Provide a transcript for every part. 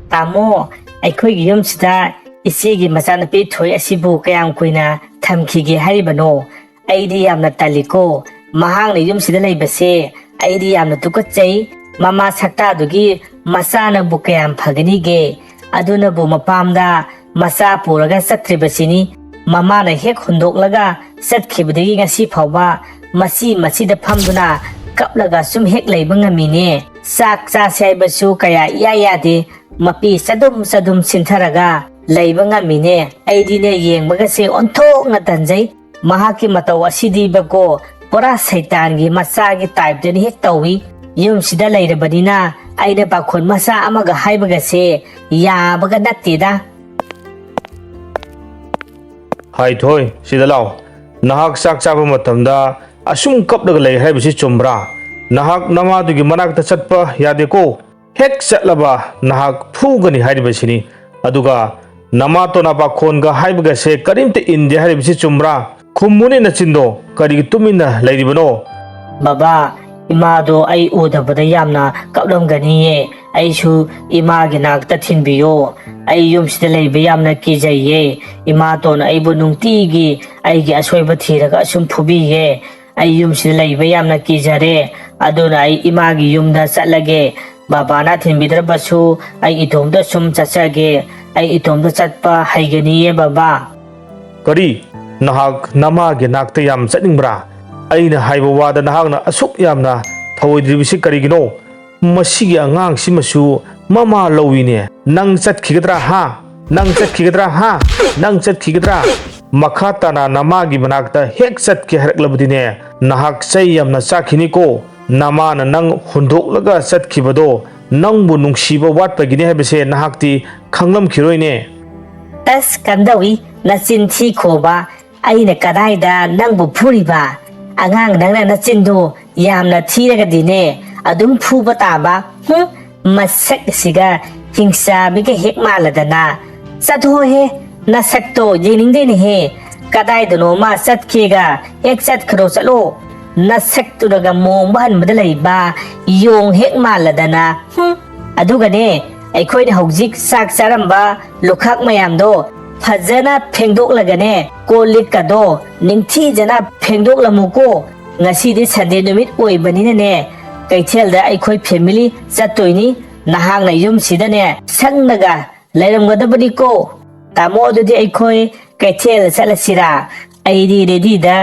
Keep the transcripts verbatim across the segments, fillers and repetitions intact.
ꯇꯥꯃꯣ, ꯑꯩꯈꯣꯏꯒꯤ ꯌꯨꯝꯁꯤꯗ ꯏꯆꯦꯒꯤ ꯃꯆꯥꯅꯨꯄꯤ ꯊꯣꯏ ꯑꯁꯤꯕꯨ ꯀꯌꯥꯝ ꯀꯨꯏꯅ ꯊꯝꯈꯤꯒꯦ ꯍꯥꯏꯔꯤꯕꯅꯣ? ꯑꯩꯗꯤ ꯌꯥꯝꯅ ꯇꯜꯂꯤꯀꯣ꯫ ꯃꯍꯥꯛꯅ ꯌꯨꯝꯁꯤꯗ ꯂꯩꯕꯁꯦ ꯑꯩꯗꯤ ꯌꯥꯝꯅ ꯇꯨꯀꯠꯆꯩ꯫ ꯃꯃꯥ ꯁꯛꯇꯥꯗꯨꯒꯤ ꯃꯆꯥꯅꯕꯨ ꯀꯌꯥꯝ ꯐꯒꯅꯤꯒꯦ? ꯑꯗꯨꯅꯕꯨ ꯃꯄꯥꯝꯗ ꯃꯆꯥ ꯄꯨꯔꯒ ꯆꯠꯇ꯭ꯔꯤꯕꯁꯤꯅꯤ꯫ ꯃꯃꯥꯅ ꯍꯦꯛ ꯍꯨꯟꯗꯣꯛꯂꯒ ꯆꯠꯈꯤꯕꯗꯒꯤ ꯉꯁꯤ ꯐꯥꯎꯕ ꯃꯆꯤ ꯃꯆꯤꯗ ꯐꯝꯗꯨꯅ ꯀꯞꯂꯒ ꯁꯨꯝ ꯍꯦꯛ ꯂꯩꯕ ꯉꯝꯃꯤꯅꯦ꯫ ꯆꯥꯛ ꯆꯥꯁꯦ ꯍꯥꯏꯕꯁꯨ ꯀꯌꯥ ꯏꯌꯥ ꯌꯥꯗꯦ꯫ ꯃꯄꯤ ꯆꯗꯨꯝ ꯆꯗꯨꯝ ꯁꯤꯟꯊꯔꯒ ꯂꯩꯕ ꯉꯝꯃꯤꯅꯦ꯫ ꯑꯩꯗꯤꯅꯦ, ꯌꯦꯡꯕꯒꯁꯦ ꯑꯣꯟꯊꯣꯛꯅ ꯇꯟꯖꯩ꯫ ꯃꯍꯥꯛꯀꯤ ꯃꯇꯧ ꯑꯁꯤꯗꯤꯕꯀꯣ, ꯄꯨꯔꯥ ꯁꯩꯇꯥꯟꯒꯤ ꯃꯆꯥꯒꯤ ꯇꯥꯏꯞꯇꯅꯤ ꯍꯦꯛ ꯇꯧꯏ꯫ ꯌꯨꯝꯁꯤꯗ ꯂꯩꯔꯕꯅꯤꯅ ꯑꯩꯅ ꯄꯥꯈꯣꯟ ꯃꯆꯥ ꯑꯃꯒ ꯍꯥꯏꯕꯒꯁꯦ ꯌꯥꯕꯒ ꯅꯠꯇꯦꯗ꯫ ꯍꯥꯏ ꯊꯣꯏ, ꯁꯤꯗ ꯂꯥꯎ꯫ ꯅꯍꯥꯛ ꯆꯥꯛ ꯆꯥꯕ ꯃꯇꯝꯗ ꯑꯁꯨꯝ ꯀꯞꯂꯒ ꯂꯩ ꯍꯥꯏꯕꯁꯤ ꯆꯨꯝꯕ꯭ꯔꯥ? ꯅꯍꯥꯛ ꯅꯃꯥꯗꯨꯒꯤ ꯃꯅꯥꯛꯇ ꯆꯠꯄ ꯌꯥꯗꯦꯀꯣ꯫ ꯍꯦꯛ ꯆꯠꯂꯕ ꯅꯍꯥꯛ ꯐꯨꯒꯅꯤ ꯍꯥꯏꯔꯤꯕꯁꯤꯅꯤ꯫ ꯑꯗꯨꯒ ꯅꯃꯥꯇꯣꯟ ꯅꯄꯥꯈꯣꯟꯒ ꯍꯥꯏꯕꯒꯁꯦ ꯀꯔꯤꯝꯇ ꯏꯟꯗꯦ ꯍꯥꯏꯔꯤꯕꯁꯤ ꯆꯨꯝꯕ꯭ꯔꯥ? ꯈꯨꯝꯃꯨꯅꯦ ꯅꯆꯤꯟꯗꯣ, ꯀꯔꯤꯒꯤ ꯇꯨꯃꯤꯟꯅ ꯂꯩꯔꯤꯕꯅꯣ? ꯕꯕꯥ, ꯏꯃꯥꯗꯣ ꯑꯩ ꯎꯗꯕꯗ ꯌꯥꯝꯅ ꯀꯞꯂꯝꯒꯅꯤꯌꯦ꯫ ꯑꯩꯁꯨ ꯏꯃꯥꯒꯤ ꯅꯥꯛꯇ ꯊꯤꯟꯕꯤꯌꯣ꯫ ꯑꯩ ꯌꯨꯝꯁꯤꯗ ꯂꯩꯕ ꯌꯥꯝꯅ ꯀꯤꯖꯩꯌꯦ꯫ ꯏꯃꯥꯇꯣꯟ ꯑꯩꯕꯨ ꯅꯨꯡꯇꯤꯒꯤ ꯑꯩꯒꯤ ꯑꯁꯣꯏꯕ ꯊꯤꯔꯒ ꯑꯁꯨꯝ ꯐꯨꯕꯤꯌꯦ꯫ ꯑꯩ ꯌꯨꯝꯁꯤꯗ ꯂꯩꯕ ꯌꯥꯝꯅ ꯀꯤꯖꯔꯦ꯫ ꯑꯗꯨꯅ ꯑꯩ ꯏꯃꯥꯒꯤ ꯌꯨꯝꯗ ꯆꯠꯂꯒꯦ꯫ ꯕꯕꯥꯅ ꯊꯤꯟꯕꯤꯗ꯭ꯔꯕꯁꯨ ꯑꯩ ꯏꯇꯣꯝꯇ ꯁꯨꯝ ꯆꯠꯆꯒꯦ꯫ ꯑꯩ ꯏꯇꯣꯝꯇ ꯆꯠꯄ ꯍꯩꯒꯅꯤꯌꯦ ꯕꯕꯥ꯫ ꯀꯔꯤ? ꯅꯍꯥꯛ ꯅꯃꯥꯒꯤ ꯅꯥꯛꯇ ꯌꯥꯝ ꯆꯠꯅꯤꯡꯕ꯭ꯔꯥ? ꯑꯩꯅ ꯍꯥꯏꯕ ꯋꯥꯗ ꯅꯍꯥꯛꯅ ꯑꯁꯨꯛ ꯌꯥꯝꯅ ꯊꯧꯑꯣꯏꯗ꯭ꯔꯤꯕꯁꯤ ꯀꯔꯤꯒꯤꯅꯣ? ꯃꯁꯤꯒꯤ ꯑꯉꯥꯡꯁꯤꯃꯁꯨ ꯃꯃꯥ ꯂꯧꯏꯅꯦ꯫ ꯅꯪ ꯆꯠꯈꯤꯒꯗ꯭ꯔꯥ ꯍꯥ? ꯅꯪ ꯆꯠꯈꯤꯒꯗ꯭ꯔꯥ ꯍꯥ? ꯅꯪ ꯆꯠꯈꯤꯒꯗ꯭ꯔꯥ? ꯃꯈꯥ ꯇꯥꯅ ꯅꯃꯥꯒꯤ ꯃꯅꯥꯛꯇ ꯍꯦꯛ ꯆꯠꯀꯦ ꯍꯥꯏꯔꯛꯂꯕꯗꯤꯅꯦ, ꯅꯍꯥꯛ ꯆꯩ ꯌꯥꯝꯅ ꯆꯥꯈꯤꯅꯤꯀꯣ꯫ ꯅꯃꯥꯅ ꯅꯪ ꯍꯨꯟꯗꯣꯛꯂꯒ ꯆꯠꯈꯤꯕꯗꯣ ꯅꯪꯕꯨ ꯅꯨꯡꯁꯤꯕ ꯋꯥꯠꯄꯒꯤꯅꯤ ꯍꯥꯏꯕꯁꯦ ꯅꯍꯥꯛꯇꯤ ꯈꯪꯂꯝꯈꯤꯔꯣꯏꯅꯦ꯫ ꯑꯁ ꯀꯝꯗꯧꯏ ꯅꯆꯤꯟ ꯊꯤꯈꯣꯕ? ꯑꯩꯅ ꯀꯗꯥꯏꯗ ꯅꯪꯕꯨ ꯐꯨꯔꯤꯕ? ꯑꯉꯥꯡ ꯅꯪꯅ ꯅꯆꯤꯟꯗꯣ ꯌꯥꯝꯅ ꯊꯤꯔꯒꯗꯤꯅꯦ ꯑꯗꯨꯝ ꯐꯨꯕ ꯇꯥꯕ꯫ ꯍꯨꯝ, ꯃꯁꯛ ꯑꯁꯤꯒ ꯍꯤꯡꯆꯥꯕꯤꯒ ꯍꯦꯛ ꯃꯥꯜꯂꯗꯅ꯫ ꯆꯠꯊꯣꯛꯑꯣꯍꯦ, ꯅꯁꯛꯇꯣ ꯌꯦꯡꯅꯤꯡꯗꯦꯅꯦꯍꯦ꯫ ꯀꯗꯥꯏꯗꯅꯣꯃ ꯆꯠꯀꯦꯒ ꯍꯦꯛ ꯆꯠꯈ꯭ꯔꯣ, ꯆꯠꯂꯣ꯫ ꯅꯁꯛꯇꯨꯅꯒ ꯃꯣꯡꯕ ꯍꯟꯕꯗ ꯂꯩꯕ ꯌꯣꯡ ꯍꯦꯛ ꯃꯥꯜꯂꯗꯅ꯫ ꯍꯨꯝ꯫ ꯑꯗꯨꯒꯅꯦ, ꯑꯩꯈꯣꯏꯅ ꯍꯧꯖꯤꯛ ꯆꯥꯛ ꯆꯥꯔꯝꯕ ꯂꯨꯈꯥꯛ ꯃꯌꯥꯝꯗꯣ ꯐꯖꯅ ꯐꯦꯡꯗꯣꯛꯂꯒꯅꯦ, ꯀꯣꯜ ꯂꯤꯛꯀꯗꯣ ꯅꯤꯡꯊꯤꯖꯅ ꯐꯦꯡꯗꯣꯛꯂꯝꯃꯨꯀꯣ꯫ ꯉꯁꯤꯗꯤ ꯁꯟꯗꯦ ꯅꯨꯃꯤꯠ ꯑꯣꯏꯕꯅꯤꯅꯅꯦ, ꯀꯩꯊꯦꯜꯗ ꯑꯩꯈꯣꯏ ꯐꯦꯃꯤꯂꯤ ꯆꯠꯇꯣꯏꯅꯤ꯫ ꯅꯍꯥꯛꯅ ꯌꯨꯝꯁꯤꯗꯅꯦ ꯁꯪꯅꯒ ꯂꯩꯔꯝꯒꯗꯕꯅꯤꯀꯣ꯫ ꯇꯥꯃꯣ, ꯑꯗꯨꯗꯤ ꯑꯩꯈꯣꯏ ꯀꯩꯊꯦꯜ ꯆꯠꯂꯁꯤꯔꯥ? ꯑꯩꯗꯤ ꯔꯦꯗꯤꯗ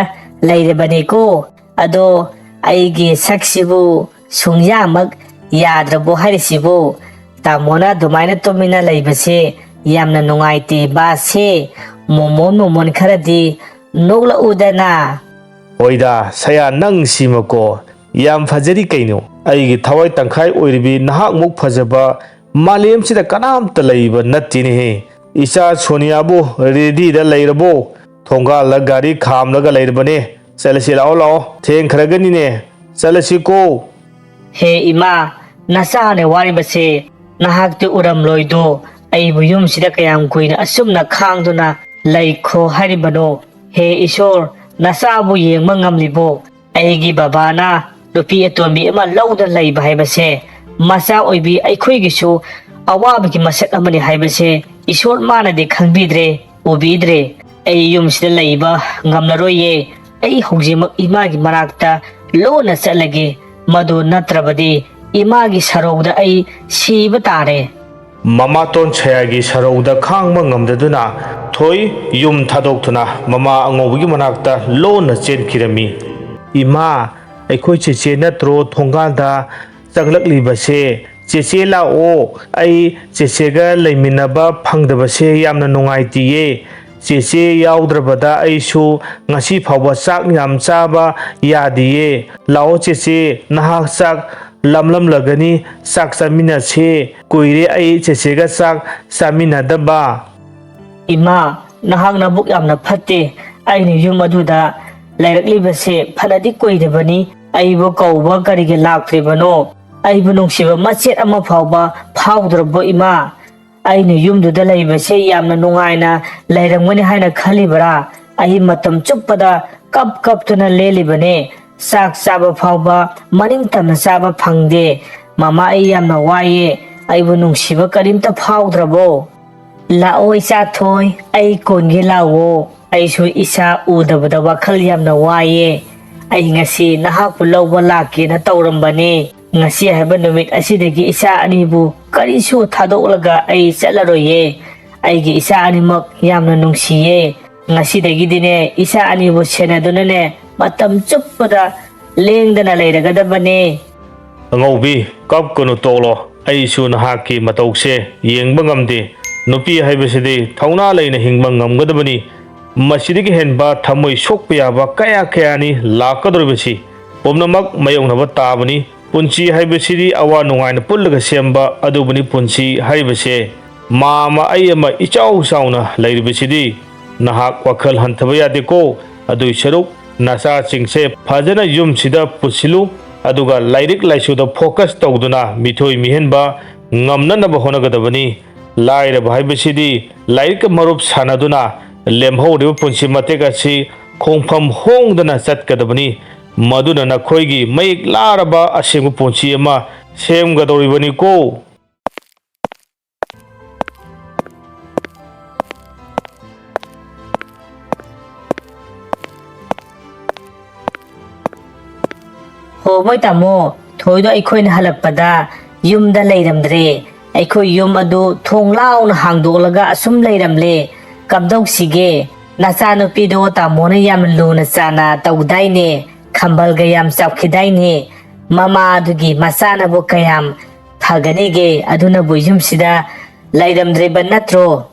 ꯂꯩꯔꯕꯅꯤꯀꯣ꯫ ꯑꯗꯣ ꯑꯩꯒꯤ ꯁꯛꯁꯤꯕꯨ ꯁꯨꯡꯌꯥꯃꯛ ꯌꯥꯗ꯭ꯔꯕꯣ ꯍꯥꯏꯔꯤꯁꯤꯕꯨ? ꯇꯥꯃꯣꯅ ꯑꯗꯨꯃꯥꯏꯅ ꯇꯨꯃꯤꯟꯅ ꯂꯩꯕꯁꯦ ꯌꯥꯝꯅ ꯅꯨꯡꯉꯥꯏꯇꯦ ꯕꯥꯁꯦ꯫ ꯃꯣꯃꯣꯟ ꯃꯣꯃꯣꯟ ꯈꯔꯗꯤ ꯅꯣꯛꯂꯛꯎꯗꯅ꯫ ꯍꯣꯏꯗ ꯁꯌꯥ, ꯅꯪ ꯁꯤꯃꯀꯣ ꯌꯥꯝ ꯐꯖꯔꯤ ꯀꯩꯅꯣ꯫ ꯑꯩꯒꯤ ꯊꯋꯥꯏ ꯇꯪꯈꯥꯏ ꯑꯣꯏꯔꯤꯕꯤ ꯅꯍꯥꯛꯃꯨꯛ ꯐꯖꯕ ꯃꯥꯂꯦꯝꯁꯤꯗ ꯀꯅꯥꯝꯇ ꯂꯩꯕ ꯅꯠꯇꯦꯅꯦꯍꯦ꯫ ꯏꯆꯥ ꯁꯣꯅꯤꯌꯥꯕꯨ ꯔꯦꯗꯤꯗ ꯂꯩꯔꯕꯣ? ꯊꯣꯡꯒꯥꯜꯗ ꯒꯥꯔꯤ ꯈꯥꯝꯂꯒ ꯂꯩꯔꯕꯅꯦ꯫ ꯆꯠꯂꯁꯤ, ꯂꯥꯛꯑꯣ, ꯂꯥꯛꯑꯣ, ꯊꯦꯡꯈ꯭ꯔꯒꯅꯤꯅꯦ꯫ ꯆꯠꯂꯁꯤꯀꯣ꯫ ꯍꯦ ꯏꯃꯥ, ꯅꯆꯥꯅ ꯋꯥꯔꯤꯕꯁꯦ ꯅꯍꯥꯛꯇꯤ ꯎꯔꯝꯂꯣꯏꯗꯣ꯫ ꯑꯩꯕꯨ ꯌꯨꯝꯁꯤꯗ ꯀꯌꯥꯝ ꯀꯨꯏꯅ ꯑꯁꯨꯝꯅ ꯈꯥꯡꯗꯨꯅ ꯂꯩꯈꯣ ꯍꯥꯏꯔꯤꯕꯅꯣ? ꯍꯦ ꯏꯁꯣꯔ, ꯅꯆꯥꯕꯨ ꯌꯦꯡꯕ ꯉꯝꯂꯤꯕꯣ? ꯑꯩꯒꯤ ꯕꯕꯥꯅ ꯅꯨꯄꯤ ꯑꯇꯣꯝꯕꯤ ꯑꯃ ꯂꯧꯗꯨꯅ ꯂꯩꯕ ꯍꯥꯏꯕꯁꯦ ꯃꯆꯥ ꯑꯣꯏꯕꯤ ꯑꯩꯈꯣꯏꯒꯤꯁꯨ ꯑꯋꯥꯕꯒꯤ ꯃꯁꯛ ꯑꯃꯅꯤ ꯍꯥꯏꯕꯁꯦ ꯏꯁꯣꯔ ꯃꯥꯅꯗꯤ ꯈꯪꯕꯤꯗ꯭ꯔꯦ, ꯎꯕꯤꯗ꯭ꯔꯦ꯫ ꯑꯩ ꯌꯨꯝꯁꯤꯗ ꯂꯩꯕ ꯉꯝꯂꯔꯣꯏꯌꯦ꯫ ꯑꯩ ꯍꯧꯖꯤꯛꯃꯛ ꯏꯃꯥꯒꯤ ꯃꯅꯥꯛꯇ ꯂꯣꯟꯅ ꯆꯠꯂꯒꯦ꯫ ꯃꯗꯨ ꯅꯠꯇ꯭ꯔꯕꯗꯤ ꯏꯃꯥꯒꯤ ꯁꯔꯧꯗ ꯑꯩ ꯁꯤꯕ ꯇꯥꯔꯦ꯫ ꯃꯃꯥꯇꯣꯟ ꯁꯌꯥꯒꯤ ꯁꯔꯧꯗ ꯈꯥꯡꯕ ꯉꯝꯗꯗꯨꯅ ꯊꯣꯏ ꯌꯨꯝ ꯊꯥꯗꯣꯛꯇꯨꯅ ꯃꯃꯥ ꯑꯉꯧꯕꯒꯤ ꯃꯅꯥꯛꯇ ꯂꯣꯟꯅ ꯆꯦꯟꯈꯤꯔꯝꯃꯤ꯫ ꯏꯃꯥ, ꯑꯩꯈꯣꯏ ꯆꯦꯆꯦ ꯅꯠꯇ꯭ꯔꯣ ꯊꯣꯡꯒꯥꯜꯗ ꯆꯪꯂꯛꯂꯤꯕꯁꯦ? ꯆꯦꯆꯦ ꯂꯥꯛꯑꯣ, ꯑꯩ ꯆꯦꯆꯦꯒ ꯂꯩꯃꯤꯟꯅꯕ ꯐꯪꯗꯕꯁꯦ ꯌꯥꯝꯅ ꯅꯨꯡꯉꯥꯏꯇꯤꯌꯦ꯫ ꯆꯦꯆꯦ ꯌꯥꯎꯗ꯭ꯔꯕꯗ ꯑꯩꯁꯨ ꯉꯁꯤ ꯐꯥꯎꯕ ꯆꯥꯛ ꯌꯥꯝ ꯆꯥꯕ ꯌꯥꯗꯤꯌꯦ꯫ ꯂꯥꯛꯑꯣ ꯆꯦꯆꯦ, ꯅꯍꯥꯛ ꯆꯥꯛ ꯂꯥꯝꯂꯝꯂꯒꯅꯤ, ꯆꯥꯛ ꯆꯥꯃꯤꯟꯅꯁꯦ꯫ ꯀꯨꯏꯔꯦ ꯑꯩ ꯆꯦꯆꯦꯒ ꯆꯥꯛ ꯆꯥꯃꯤꯟꯅꯗꯕ꯫ ꯏꯃꯥ, ꯅꯍꯥꯛ ꯅꯕꯨꯛ ꯌꯥꯝꯅ ꯐꯠꯇꯦ꯫ ꯑꯩꯅ ꯌꯨꯝ ꯑꯗꯨꯗ ꯂꯩꯔꯛꯂꯤꯕꯁꯦ ꯐꯅꯗꯤ ꯀꯨꯏꯔꯕꯅꯤ꯫ ꯑꯩꯕꯨ ꯀꯧꯕ ꯀꯔꯤꯒꯤ ꯂꯥꯛꯇ꯭ꯔꯤꯕꯅꯣ? ꯑꯩꯕꯨ ꯅꯨꯡꯁꯤꯕ ꯃꯆꯦꯠ ꯑꯃ ꯐꯥꯎꯕ ꯐꯥꯎꯗ꯭ꯔꯕꯣ ꯏꯃꯥ? ꯑꯩꯅ ꯌꯨꯝꯗꯨꯗ ꯂꯩꯕꯁꯦ ꯌꯥꯝꯅ ꯅꯨꯡꯉꯥꯏꯅ ꯂꯩꯔꯝꯒꯅꯤ ꯍꯥꯏꯅ ꯈꯜꯂꯤꯕꯔꯥ? ꯑꯩ ꯃꯇꯝ ꯆꯨꯞꯄꯗ ꯀꯞ ꯀꯞꯇꯨꯅ ꯂꯦꯜꯂꯤꯕꯅꯦ꯫ ꯆꯥꯛ ꯆꯥꯕ ꯐꯥꯎꯕ ꯃꯅꯤꯡ ꯇꯝꯅ ꯆꯥꯕ ꯐꯪꯗꯦ꯫ ꯃꯃꯥ, ꯑꯩ ꯌꯥꯝꯅ ꯋꯥꯏꯌꯦ꯫ ꯑꯩꯕꯨ ꯅꯨꯡꯁꯤꯕ ꯀꯔꯤꯝꯇ ꯐꯥꯎꯗ꯭ꯔꯕꯣ? ꯂꯥꯛꯑꯣ ꯏꯆꯥ ꯊꯣꯏ, ꯑꯩ ꯀꯣꯟꯒꯦ ꯂꯥꯛꯑꯣ꯫ ꯑꯩꯁꯨ ꯏꯆꯥ ꯎꯗꯕꯗ ꯋꯥꯈꯜ ꯌꯥꯝꯅ ꯋꯥꯏꯌꯦ꯫ ꯑꯩ ꯉꯁꯤ ꯅꯍꯥꯛꯄꯨ ꯂꯧꯕ ꯂꯥꯛꯀꯦꯅ ꯇꯧꯔꯝꯕꯅꯦ꯫ ꯉꯁꯤ ꯍꯥꯏꯕ ꯅꯨꯃꯤꯠ ꯑꯁꯤꯗꯒꯤ ꯏꯆꯥ ꯑꯅꯤꯕꯨ ꯀꯔꯤꯁꯨ ꯊꯥꯗꯣꯛꯂꯒ ꯑꯩ ꯆꯠꯂꯔꯣꯏꯌꯦ꯫ ꯑꯩꯒꯤ ꯏꯆꯥ ꯑꯅꯤꯃꯛ ꯌꯥꯝꯅ ꯅꯨꯡꯁꯤꯌꯦ꯫ ꯉꯁꯤꯗꯒꯤꯗꯤꯅꯦ, ꯏꯆꯥ ꯑꯅꯤꯕꯨ ꯁꯦꯟꯅꯗꯨꯅꯅꯦ, ꯃꯇꯝ ꯆꯨꯞꯄꯗ ꯂꯦꯡꯗꯅ ꯂꯩꯔꯒꯗꯕꯅꯦ꯫ ꯑꯉꯧꯕꯤ, ꯀꯞꯀꯅꯨ, ꯇꯣꯛꯂꯣ꯫ ꯑꯩꯁꯨ ꯅꯍꯥꯛꯀꯤ ꯃꯇꯧꯁꯦ ꯌꯦꯡꯕ ꯉꯝꯗꯦ꯫ ꯅꯨꯄꯤ ꯍꯥꯏꯕꯁꯤꯗꯤ ꯊꯧꯅꯥ ꯂꯩꯅ ꯍꯤꯡꯕ ꯉꯝꯒꯗꯕꯅꯤ꯫ ꯃꯁꯤꯗꯒꯤ ꯍꯦꯟꯕ ꯊꯃꯣꯏ ꯁꯣꯛꯄ ꯌꯥꯕ ꯀꯌꯥ ꯀꯌꯥꯅꯤ ꯂꯥꯛꯀꯗꯧꯔꯤꯕꯁꯤ꯫ ꯄꯨꯝꯅꯃꯛ ꯃꯥꯌꯣꯛꯅꯕ ꯇꯥꯕꯅꯤ꯫ ꯄꯨꯟꯁꯤ ꯍꯥꯏꯕꯁꯤꯗꯤ ꯑꯋꯥ ꯅꯨꯡꯉꯥꯏꯅ ꯄꯨꯜꯂꯒ ꯁꯦꯝꯕ ꯑꯗꯨꯕꯨꯅꯤ ꯄꯨꯟꯁꯤ ꯍꯥꯏꯔꯤꯕꯁꯦ꯫ ꯃꯥ ꯑꯃ ꯑꯩ ꯑꯃ ꯏꯆꯥꯎ ꯆꯥꯎꯅ ꯂꯩꯔꯤꯕꯁꯤꯗꯤ꯫ ꯅꯍꯥꯛ ꯋꯥꯈꯜ ꯍꯟꯊꯕ ꯌꯥꯗꯦꯀꯣ꯫ ꯑꯗꯨꯏ ꯁꯔꯨꯛ ꯅꯆꯥꯁꯤꯡꯁꯦ ꯐꯖꯅ ꯌꯨꯝꯁꯤꯗ ꯄꯨꯁꯤꯜꯂꯨ, ꯑꯗꯨꯒ ꯂꯥꯏꯔꯤꯛ ꯂꯥꯏꯁꯨꯗ focus ꯇꯧꯗꯨꯅ ꯃꯤꯊꯣꯏ ꯃꯤꯍꯦꯟꯕ ꯉꯝꯅꯅꯕ ꯍꯣꯠꯅꯒꯗꯕꯅꯤ꯫ ꯂꯥꯏꯔꯕ ꯍꯥꯏꯕꯁꯤꯗꯤ ꯂꯥꯏꯔꯤꯛꯀ ꯃꯔꯨꯞ ꯁꯥꯟꯅꯗꯨꯅ ꯂꯦꯝꯍꯧꯔꯤꯕ ꯄꯨꯟꯁꯤ ꯃꯇꯦꯛ ꯑꯁꯤ ꯈꯣꯡꯐꯝ ꯍꯣꯡꯗꯅ ꯆꯠꯀꯗꯕꯅꯤ꯫ ꯃꯗꯨꯅ ꯅꯈꯣꯏꯒꯤ ꯃꯌꯦꯛ ꯂꯥꯔꯕ ꯑꯁꯦꯡꯕ ꯄꯨꯟꯁꯤ ꯑꯃ ꯁꯦꯝꯒꯗꯧꯔꯤꯕꯅꯤꯀꯣ꯫ ꯍꯣ ꯃꯣꯏ ꯇꯥꯃꯣ, ꯊꯣꯏꯗꯣ ꯑꯩꯈꯣꯏꯅ ꯍꯜꯂꯛꯄꯗ ꯌꯨꯝꯗ ꯂꯩꯔꯝꯗ꯭ꯔꯦ꯫ ꯑꯩꯈꯣꯏ ꯌꯨꯝ ꯑꯗꯨ ꯊꯣꯡ ꯂꯥꯎꯅ ꯍꯥꯡꯗꯣꯛꯂꯒ ꯑꯁꯨꯝ ꯂꯩꯔꯝꯂꯦ꯫ ꯀꯝꯗꯧꯁꯤꯒꯦ? ꯅꯆꯥꯅꯨꯄꯤꯗꯣ ꯇꯥꯃꯣꯅ ꯌꯥꯝ ꯂꯨꯅ ꯆꯥꯅ ꯇꯧꯗꯥꯏꯅꯦ? ꯈꯝꯕꯜꯒ ꯌꯥꯝ ꯆꯥꯎꯈꯤꯗꯥꯏꯅꯦ? ꯃꯃꯥ ꯑꯗꯨꯒꯤ ꯃꯆꯥꯅꯕꯨ ꯀꯌꯥꯝ ꯐꯒꯅꯤꯒꯦ? ꯑꯗꯨꯅꯕꯨ ꯌꯨꯝꯁꯤꯗ ꯂꯩꯔꯝꯗ꯭ꯔꯤꯕ ꯅꯠꯇ꯭ꯔꯣ?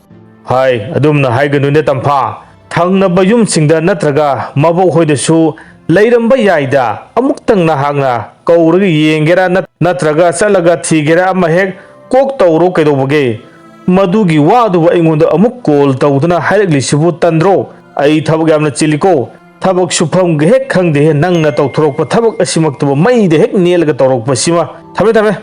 ꯍꯥꯏ, ꯑꯗꯨꯝꯅ ꯍꯥꯏꯒꯅꯨꯅꯦ ꯇꯝꯐꯥ꯫ ꯊꯪꯅꯕ ꯌꯨꯝꯁꯤꯡꯗ ꯅꯠꯇ꯭ꯔꯒ ꯃꯕꯣꯛ ꯍꯣꯏꯗꯁꯨ ꯂꯩꯔꯝꯕ ꯌꯥꯏꯗ꯫ ꯑꯃꯨꯛꯇꯪ ꯅꯍꯥꯛꯅ ꯀꯧꯔꯒ ꯌꯦꯡꯒꯦꯔꯥ ꯅꯠ-, ꯅꯠꯇ꯭ꯔꯒ ꯆꯠꯂꯒ ꯊꯤꯒꯦꯔꯥ ꯑꯃ ꯍꯦꯛ ꯀꯣꯛ ꯇꯧꯔꯣ ꯀꯩꯗꯧꯕꯒꯦ? ꯃꯗꯨꯒꯤ ꯋꯥꯗꯨꯕꯨ ꯑꯩꯉꯣꯟꯗ ꯑꯃꯨꯛ call ꯇꯧꯗꯨꯅ ꯍꯥꯏꯔꯛꯂꯤꯁꯤꯕꯨ ꯇꯟꯗ꯭ꯔꯣ? ꯑꯩ ꯊꯕꯛ ꯌꯥꯝꯅ ꯆꯤꯜꯂꯤꯀꯣ꯫ ꯊꯕꯛ ꯁꯨꯐꯝꯒ ꯍꯦꯛ ꯈꯪꯗꯦꯍꯦ, ꯅꯪꯅ ꯇꯧꯊꯣꯔꯛꯄ ꯊꯕꯛ ꯑꯁꯤꯃꯛꯇꯕꯨ ꯃꯩꯗ ꯍꯦꯛ ꯅꯦꯠꯂꯒ ꯇꯧꯔꯛꯄꯁꯤꯃ꯫ ꯊꯝꯃꯦ, ꯊꯝꯃꯦ꯫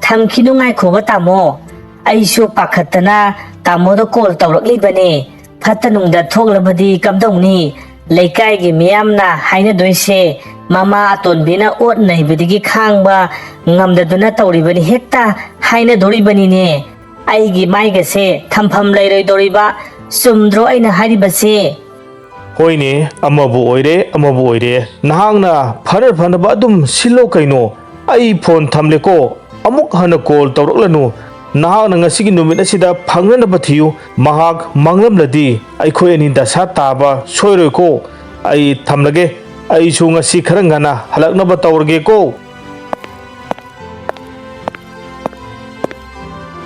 ꯊꯝꯈꯤꯅꯨ, ꯉꯥꯏꯈꯣꯕ ꯇꯥꯃꯣ꯫ ꯑꯩꯁꯨ ꯄꯥꯈꯠꯇꯅ ꯇꯥꯃꯣꯗ call ꯇꯧꯔꯛꯂꯤꯕꯅꯦ꯫ ꯐꯠꯇ ꯅꯨꯡꯗ ꯊꯣꯛꯂꯕꯗꯤ ꯀꯝꯗꯧꯅꯤ? ꯂꯩꯀꯥꯏꯒꯤ ꯃꯤꯌꯥꯝꯅ ꯍꯥꯏꯅꯗꯣꯏꯁꯦ, ꯃꯃꯥ ꯑꯇꯣꯟꯕꯤꯅ ꯑꯣꯠ ꯅꯩꯕꯗꯒꯤ ꯈꯥꯡꯕ ꯉꯝꯗꯗꯨꯅ ꯇꯧꯔꯤꯕꯅꯤ, ꯍꯦꯛꯇ ꯍꯥꯏꯅꯗꯣꯔꯤꯕꯅꯤꯅꯦ꯫ ꯑꯩꯒꯤ ꯃꯥꯏꯒꯁꯦ ꯊꯝꯐꯝ ꯂꯩꯔꯣꯏꯗꯧꯔꯤꯕ, ꯆꯨꯝꯗ꯭ꯔꯣ ꯑꯩꯅ ꯍꯥꯏꯔꯤꯕꯁꯦ? ꯍꯣꯏꯅꯦ, ꯑꯃꯕꯨ ꯑꯣꯏꯔꯦ, ꯑꯃꯕꯨ ꯑꯣꯏꯔꯦ, ꯅꯍꯥꯛꯅ ꯐꯅ ꯐꯅꯕ ꯑꯗꯨꯝ ꯁꯤꯜꯂꯣ ꯀꯩꯅꯣ꯫ ꯑꯩ ꯐꯣꯟ ꯊꯝꯂꯦꯀꯣ, ꯑꯃꯨꯛ ꯍꯟꯅ ꯀꯣꯜ ꯇꯧꯔꯛꯂꯅꯨ꯫ ꯅꯍꯥꯛꯅ ꯉꯁꯤꯒꯤ ꯅꯨꯃꯤꯠ ꯑꯁꯤꯗ ꯐꯪꯅꯅꯕ ꯊꯤꯌꯨ꯫ ꯃꯍꯥꯛ ꯃꯥꯡꯂꯝꯂꯗꯤ ꯑꯩꯈꯣꯏ ꯑꯅꯤ ꯗꯁꯥ ꯇꯥꯕ ꯁꯣꯏꯔꯣꯏꯀꯣ꯫ ꯑꯩ ꯊꯝꯂꯒꯦ꯫ ꯑꯩꯁꯨ ꯉꯁꯤ ꯈꯔ ꯉꯟꯅ ꯍꯜꯂꯛꯅꯕ ꯇꯧꯔꯒꯦꯀꯣ꯫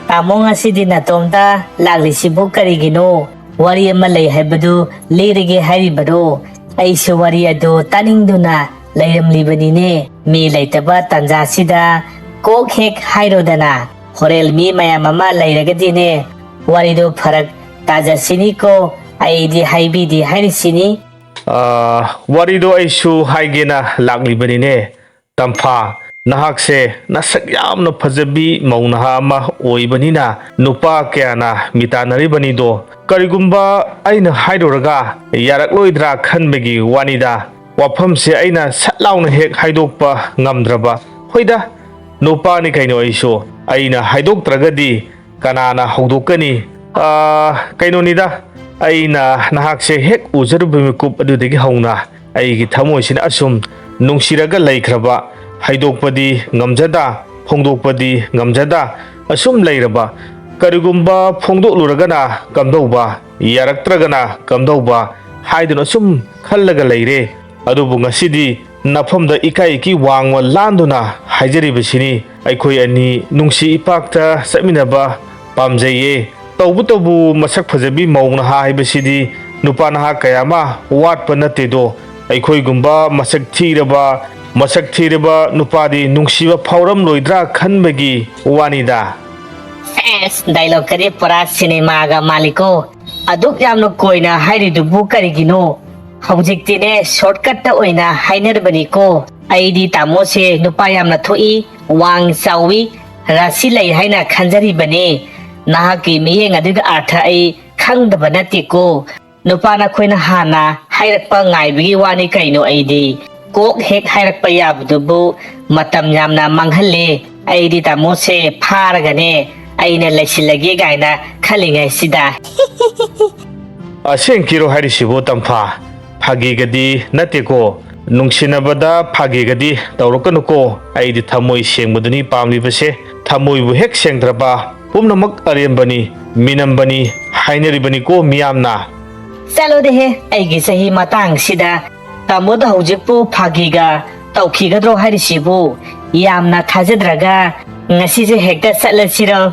ꯇꯥꯃꯣ, ꯉꯁꯤꯗꯤ ꯅꯇꯣꯝꯇ ꯂꯥꯛꯂꯤꯁꯤꯕꯨ ꯀꯔꯤꯒꯤꯅꯣ? ꯋꯥꯔꯤ ꯑꯃ ꯂꯩ ꯍꯥꯏꯕꯗꯨ ꯂꯤꯔꯒꯦ ꯍꯥꯏꯔꯤꯕꯔꯣ? ꯑꯩꯁꯨ ꯋꯥꯔꯤ ꯑꯗꯨ ꯇꯥꯅꯤꯡꯗꯨꯅ ꯂꯩꯔꯝꯂꯤꯕꯅꯤꯅꯦ꯫ ꯃꯤ ꯂꯩꯇꯕ ꯇꯥꯟꯖꯥꯁꯤꯗ ꯀꯣꯛ ꯍꯦꯛ ꯍꯥꯏꯔꯣꯗꯅ꯫ ꯍꯣꯔꯦꯟ ꯃꯤ ꯃꯌꯥꯝ ꯑꯃ ꯂꯩꯔꯒꯗꯤꯅꯦ, ꯋꯥꯔꯤꯗꯣ ꯐꯔꯛ ꯇꯥꯖꯁꯤꯅꯤꯀꯣ꯫ ꯑꯩꯗꯤ ꯍꯥꯏꯕꯤꯗꯦ ꯍꯥꯏꯔꯤꯁꯤꯅꯤ꯫ ꯑꯥ, ꯋꯥꯔꯤꯗꯣ ꯑꯩꯁꯨ ꯍꯥꯏꯒꯦꯅ ꯂꯥꯛꯂꯤꯕꯅꯤꯅꯦ꯫ ꯇꯝꯐꯥ, ꯅꯍꯥꯛꯁꯦ ꯅꯁꯛ ꯌꯥꯝꯅ ꯐꯖꯕꯤ ꯃꯧ ꯅꯍꯥ ꯑꯃ ꯑꯣꯏꯕꯅꯤꯅ, ꯅꯨꯄꯥ ꯀꯌꯥꯅ ꯃꯤꯇꯥꯟꯅꯔꯤꯕꯅꯤꯗꯣ꯫ ꯀꯔꯤꯒꯨꯝꯕ ꯑꯩꯅ ꯍꯥꯏꯔꯨꯔꯒ ꯌꯥꯔꯛꯂꯣꯏꯗ꯭ꯔꯥ ꯈꯟꯕꯒꯤ ꯋꯥꯅꯤꯗ꯫ ꯋꯥꯐꯝꯁꯦ ꯑꯩꯅ ꯁꯠ ꯂꯥꯎꯅ ꯍꯦꯛ ꯍꯥꯏꯗꯣꯛꯄ ꯉꯝꯗ꯭ꯔꯕ꯫ ꯍꯣꯏꯗ, ꯅꯨꯄꯥꯅꯤ ꯀꯩꯅꯣ ꯑꯩꯁꯨ꯫ ꯑꯩꯅ ꯍꯥꯏꯗꯣꯛꯇ꯭ꯔꯒꯗꯤ ꯀꯅꯥꯅ ꯍꯧꯗꯣꯛꯀꯅꯤ? ꯑꯥ, ꯀꯩꯅꯣꯅꯤꯗ, ꯑꯩꯅ ꯅꯍꯥꯛꯁꯦ ꯍꯦꯛ ꯎꯖꯔꯨꯕ ꯃꯤꯀꯨꯞ ꯑꯗꯨꯗꯒꯤ ꯍꯧꯅ ꯑꯩꯒꯤ ꯊꯃꯣꯏꯁꯤꯅ ꯑꯁꯨꯝ ꯅꯨꯡꯁꯤꯔꯒ ꯂꯩꯈ꯭ꯔꯕ, ꯍꯥꯏꯗꯣꯛꯄꯗꯤ ꯉꯝꯖꯗ, ꯐꯣꯡꯗꯣꯛꯄꯗꯤ ꯉꯝꯖꯗ ꯑꯁꯨꯝ ꯂꯩꯔꯕ꯫ ꯀꯔꯤꯒꯨꯝꯕ ꯐꯣꯡꯗꯣꯛꯂꯨꯔꯒꯅ ꯀꯝꯗꯧꯕ, ꯌꯥꯔꯛꯇ꯭ꯔꯒꯅ ꯀꯝꯗꯧꯕ ꯍꯥꯏꯗꯨꯅ ꯁꯨꯝ ꯈꯜꯂꯒ ꯂꯩꯔꯦ꯫ ꯑꯗꯨꯕꯨ ꯉꯁꯤꯗꯤ ꯅꯐꯝꯗ ꯏꯀꯥꯏ ꯏꯀꯤ ꯋꯥꯡꯃ ꯂꯥꯟꯗꯨꯅ ꯍꯥꯏꯖꯔꯤꯕꯁꯤꯅꯤ꯫ ꯑꯩꯈꯣꯏ ꯑꯅꯤ ꯅꯨꯡꯁꯤ ꯏꯄꯥꯛꯇ ꯆꯠꯃꯤꯟꯅꯕ ꯄꯥꯝꯖꯩꯌꯦ꯫ ꯇꯧꯕꯇꯕꯨ ꯃꯁꯛ ꯐꯖꯕꯤ ꯃꯧ ꯅꯍꯥ ꯍꯥꯏꯕꯁꯤꯗꯤ ꯅꯨꯄꯥ ꯅꯍꯥ ꯀꯌꯥ ꯑꯃ ꯋꯥꯠꯄ ꯅꯠꯇꯦꯗꯣ꯫ ꯑꯩꯈꯣꯏꯒꯨꯝꯕ ꯃꯁꯛ ꯊꯤꯔꯕ, ꯃꯁꯛ ꯊꯤꯔꯕ ꯅꯨꯄꯥꯗꯤ ꯅꯨꯡꯁꯤꯕ ꯐꯥꯎꯔꯝꯂꯣꯏꯗ꯭ꯔꯥ ꯈꯟꯕꯒꯤ ꯋꯥꯅꯤꯗ꯫ ꯑꯦꯁ, dialogue ꯀꯗꯤ ꯄꯨꯔꯥ ꯁꯤꯅꯦꯃꯥꯒ ꯃꯥꯜꯂꯤꯀꯣ꯫ ꯑꯗꯨꯛ ꯌꯥꯝꯅ ꯀꯣꯏꯅ ꯍꯥꯏꯔꯤꯗꯨꯕꯨ ꯀꯔꯤꯒꯤꯅꯣ? ꯍꯧꯖꯤꯛꯇꯤꯅꯦ, shortcut ꯇ ꯑꯣꯏꯅ ꯍꯥꯏꯅꯔꯕꯅꯤꯀꯣ꯫ ꯑꯩꯗꯤ ꯇꯥꯃꯣꯁꯦ ꯅꯨꯄꯥ ꯌꯥꯝꯅ ꯊꯣꯛꯏ, ꯋꯥꯡ ꯆꯥꯎꯏ, ꯔꯥꯁꯤ ꯂꯩ ꯍꯥꯏꯅ ꯈꯟꯖꯔꯤꯕꯅꯤ꯫ ꯅꯍꯥꯛꯀꯤ ꯃꯤꯠꯌꯦꯡ ꯑꯗꯨꯒꯤ ꯑꯥꯔꯊ ꯑꯩ ꯈꯪꯗꯕ ꯅꯠꯇꯦꯀꯣ꯫ ꯅꯨꯄꯥ ꯅꯈꯣꯏꯅ ꯍꯥꯟꯅ ꯍꯥꯏꯔꯛꯄ ꯉꯥꯏꯕꯒꯤ ꯋꯥꯅꯤ ꯀꯩꯅꯣ꯫ ꯑꯩꯗꯤ ꯀꯣꯛ ꯍꯦꯛ ꯍꯥꯏꯔꯛꯄ ꯌꯥꯕꯗꯨꯕꯨ ꯃꯇꯝ ꯌꯥꯝꯅ ꯃꯥꯡꯍꯜꯂꯦ꯫ ꯑꯩꯗꯤ ꯇꯥꯃꯣꯁꯦ ꯐꯥꯔꯒꯅꯦ ꯑꯩꯅ ꯂꯩꯁꯤꯜꯂꯒꯦ ꯀꯥꯏꯅ ꯈꯜꯂꯤꯉꯩꯁꯤꯗ꯫ ꯑꯁꯦꯡꯀꯤꯔꯣ ꯍꯥꯏꯔꯤꯁꯤꯕꯨ, ꯇꯝꯐꯥ? ꯐꯥꯒꯤꯒꯗꯤ ꯅꯠꯇꯦꯀꯣ꯫ ꯅꯨꯡꯁꯤꯅꯕꯗ ꯐꯥꯒꯤꯒꯗꯤ ꯇꯧꯔꯛꯀꯅꯨꯀꯣ꯫ ꯑꯩꯗꯤ ꯊꯃꯣꯏ ꯁꯦꯡꯕꯗꯨꯅꯤ ꯄꯥꯝꯂꯤꯕꯁꯦ꯫ ꯊꯃꯣꯏꯕꯨ ꯍꯦꯛ ꯁꯦꯡꯗ꯭ꯔꯕ ꯄꯨꯝꯅꯃꯛ ꯑꯔꯦꯝꯕꯅꯤ, ꯃꯤꯅꯝꯕꯅꯤ ꯍꯥꯏꯅꯔꯤꯕꯅꯤꯀꯣ ꯃꯤꯌꯥꯝꯅ꯫ ꯆꯠꯂꯣꯗꯦꯍꯦ, ꯑꯩꯒꯤ ꯆꯍꯤ ꯃꯇꯥꯡꯁꯤꯗ ꯇꯥꯃꯣꯗ ꯍꯧꯖꯤꯛꯄꯨ ꯐꯥꯒꯤꯒ ꯇꯧꯈꯤꯒꯗ꯭ꯔꯣ ꯍꯥꯏꯔꯤꯁꯤꯕꯨ? ꯌꯥꯝꯅ ꯊꯥꯖꯗ꯭ꯔꯒ ꯉꯁꯤꯁꯦ ꯍꯦꯛꯇ ꯆꯠꯂꯁꯤꯔꯣ?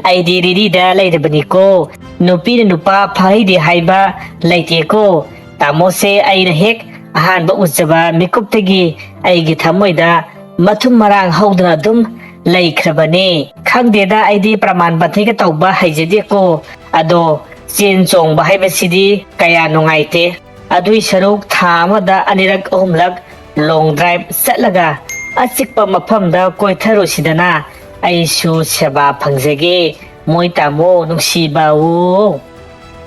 ꯑꯩꯗꯤ ꯔꯤꯗꯤꯗ ꯂꯩꯔꯕꯅꯤꯀꯣ꯫ ꯅꯨꯄꯤꯅ ꯅꯨꯄꯥ ꯐꯥꯍꯩꯗꯦ ꯍꯥꯏꯕ ꯂꯩꯇꯦꯀꯣ꯫ ꯇꯥꯃꯣꯁꯦ ꯑꯩꯅ ꯍꯦꯛ ꯑꯍꯥꯟꯕ ꯎꯖꯕ ꯃꯤꯀꯨꯞꯇꯒꯤ ꯑꯩꯒꯤ ꯊꯃꯣꯏꯗ ꯃꯊꯨꯝ ꯃꯔꯥꯡ ꯍꯧꯗꯨꯅ ꯑꯗꯨꯝ ꯂꯩꯈ꯭ꯔꯕꯅꯦ꯫ ꯈꯪꯗꯦꯗ, ꯑꯩꯗꯤ ꯄ꯭ꯔꯃꯥꯟ ꯄꯥꯟꯊꯩꯒ ꯇꯧꯕ ꯍꯩꯖꯗꯦꯀꯣ꯫ ꯑꯗꯣ ꯆꯦꯟ ꯆꯣꯡꯕ ꯍꯥꯏꯕꯁꯤꯗꯤ ꯀꯌꯥ ꯅꯨꯡꯉꯥꯏꯇꯦ꯫ ꯑꯗꯨꯏ ꯁꯔꯨꯛ ꯊꯥ ꯑꯃꯗ ꯑꯅꯤꯔꯛ ꯑꯍꯨꯝꯂꯛ ꯂꯣꯡ ꯗ꯭ꯔꯥꯏꯚ ꯆꯠꯂꯒ ꯑꯆꯤꯛꯄ ꯃꯐꯝꯗ ꯀꯣꯏꯊꯔꯨꯁꯤꯗꯅ꯫ ꯑꯩꯁꯨ ꯁꯦꯕꯥ ꯐꯪꯖꯒꯦ, ꯃꯣꯏ ꯇꯥꯃꯣ ꯅꯨꯡꯁꯤꯕꯥꯎ꯫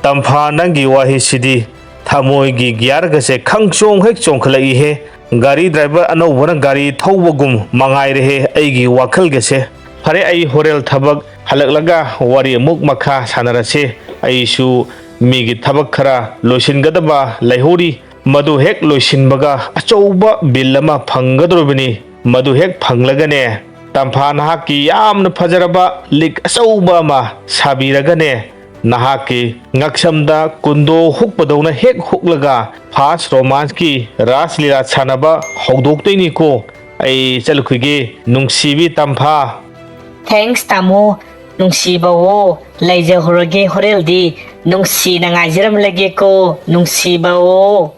ꯇꯝꯐꯥ, ꯅꯪꯒꯤ ꯋꯥꯍꯩꯁꯤꯗꯤ ꯊꯃꯣꯏꯒꯤ ꯒꯤꯌꯥꯔꯒꯁꯦ ꯈꯪꯆꯣꯡ ꯍꯦꯛ ꯆꯣꯡꯈꯠꯂꯛꯏꯍꯦ꯫ ꯒꯥꯔꯤ ꯗ꯭ꯔꯥꯏꯚꯔ ꯑꯅꯧꯕꯅ ꯒꯥꯔꯤ ꯊꯧꯕꯒꯨꯝ ꯃꯉꯥꯏꯔꯦꯍꯦ ꯑꯩꯒꯤ ꯋꯥꯈꯜꯒꯁꯦ꯫ ꯐꯔꯦ, ꯑꯩ ꯍꯣꯔꯦꯟ ꯊꯕꯛ ꯍꯜꯂꯛꯂꯒ ꯋꯥꯔꯤ ꯑꯃꯨꯛ ꯃꯈꯥ ꯁꯥꯟꯅꯔꯁꯤ꯫ ꯑꯩꯁꯨ ꯃꯤꯒꯤ ꯊꯕꯛ ꯈꯔ ꯂꯣꯏꯁꯤꯟꯒꯗꯕ ꯂꯩꯍꯧꯔꯤ꯫ ꯃꯗꯨ ꯍꯦꯛ ꯂꯣꯏꯁꯤꯟꯕꯒ ꯑꯆꯧꯕ ꯕꯤꯜ ꯑꯃ ꯐꯪꯒꯗꯧꯔꯤꯕꯅꯤ꯫ ꯃꯗꯨ ꯍꯦꯛ ꯐꯪꯂꯒꯅꯦ, ꯇꯝꯐꯥ, ꯅꯍꯥꯛꯀꯤ ꯌꯥꯝꯅ ꯐꯖꯔꯕ ꯂꯤꯛ ꯑꯆꯧꯕ ꯑꯃ ꯁꯥꯕꯤꯔꯒꯅꯦ, ꯅꯍꯥꯛꯀꯤ ꯉꯛꯁꯝꯗ ꯀꯨꯟꯗꯣ ꯍꯨꯛꯄꯗꯧꯅ ꯍꯦꯛ ꯍꯨꯛꯂꯒ ꯐꯥꯁ ꯔꯣꯃꯥꯟꯁꯀꯤ ꯔꯥꯁ ꯂꯤꯂꯥ ꯁꯥꯟꯅꯕ ꯍꯧꯗꯣꯛꯇꯣꯏꯅꯤꯀꯣ꯫ ꯑꯩ ꯆꯠꯂꯨꯈꯤꯒꯦ, ꯅꯨꯡꯁꯤꯕꯤ ꯇꯝꯐꯥ꯫ ꯊꯦꯡꯛꯁ ꯇꯥꯃꯣ, ꯅꯨꯡꯁꯤꯕꯋꯣ꯫ ꯂꯩꯖꯍꯧꯔꯒꯦ ꯍꯣꯔꯦꯜꯗꯤ꯫ ꯅꯨꯡꯁꯤꯅ ꯉꯥꯏꯖꯔꯝꯂꯒꯦꯀꯣ, ꯅꯨꯡꯁꯤꯕꯋꯣ꯫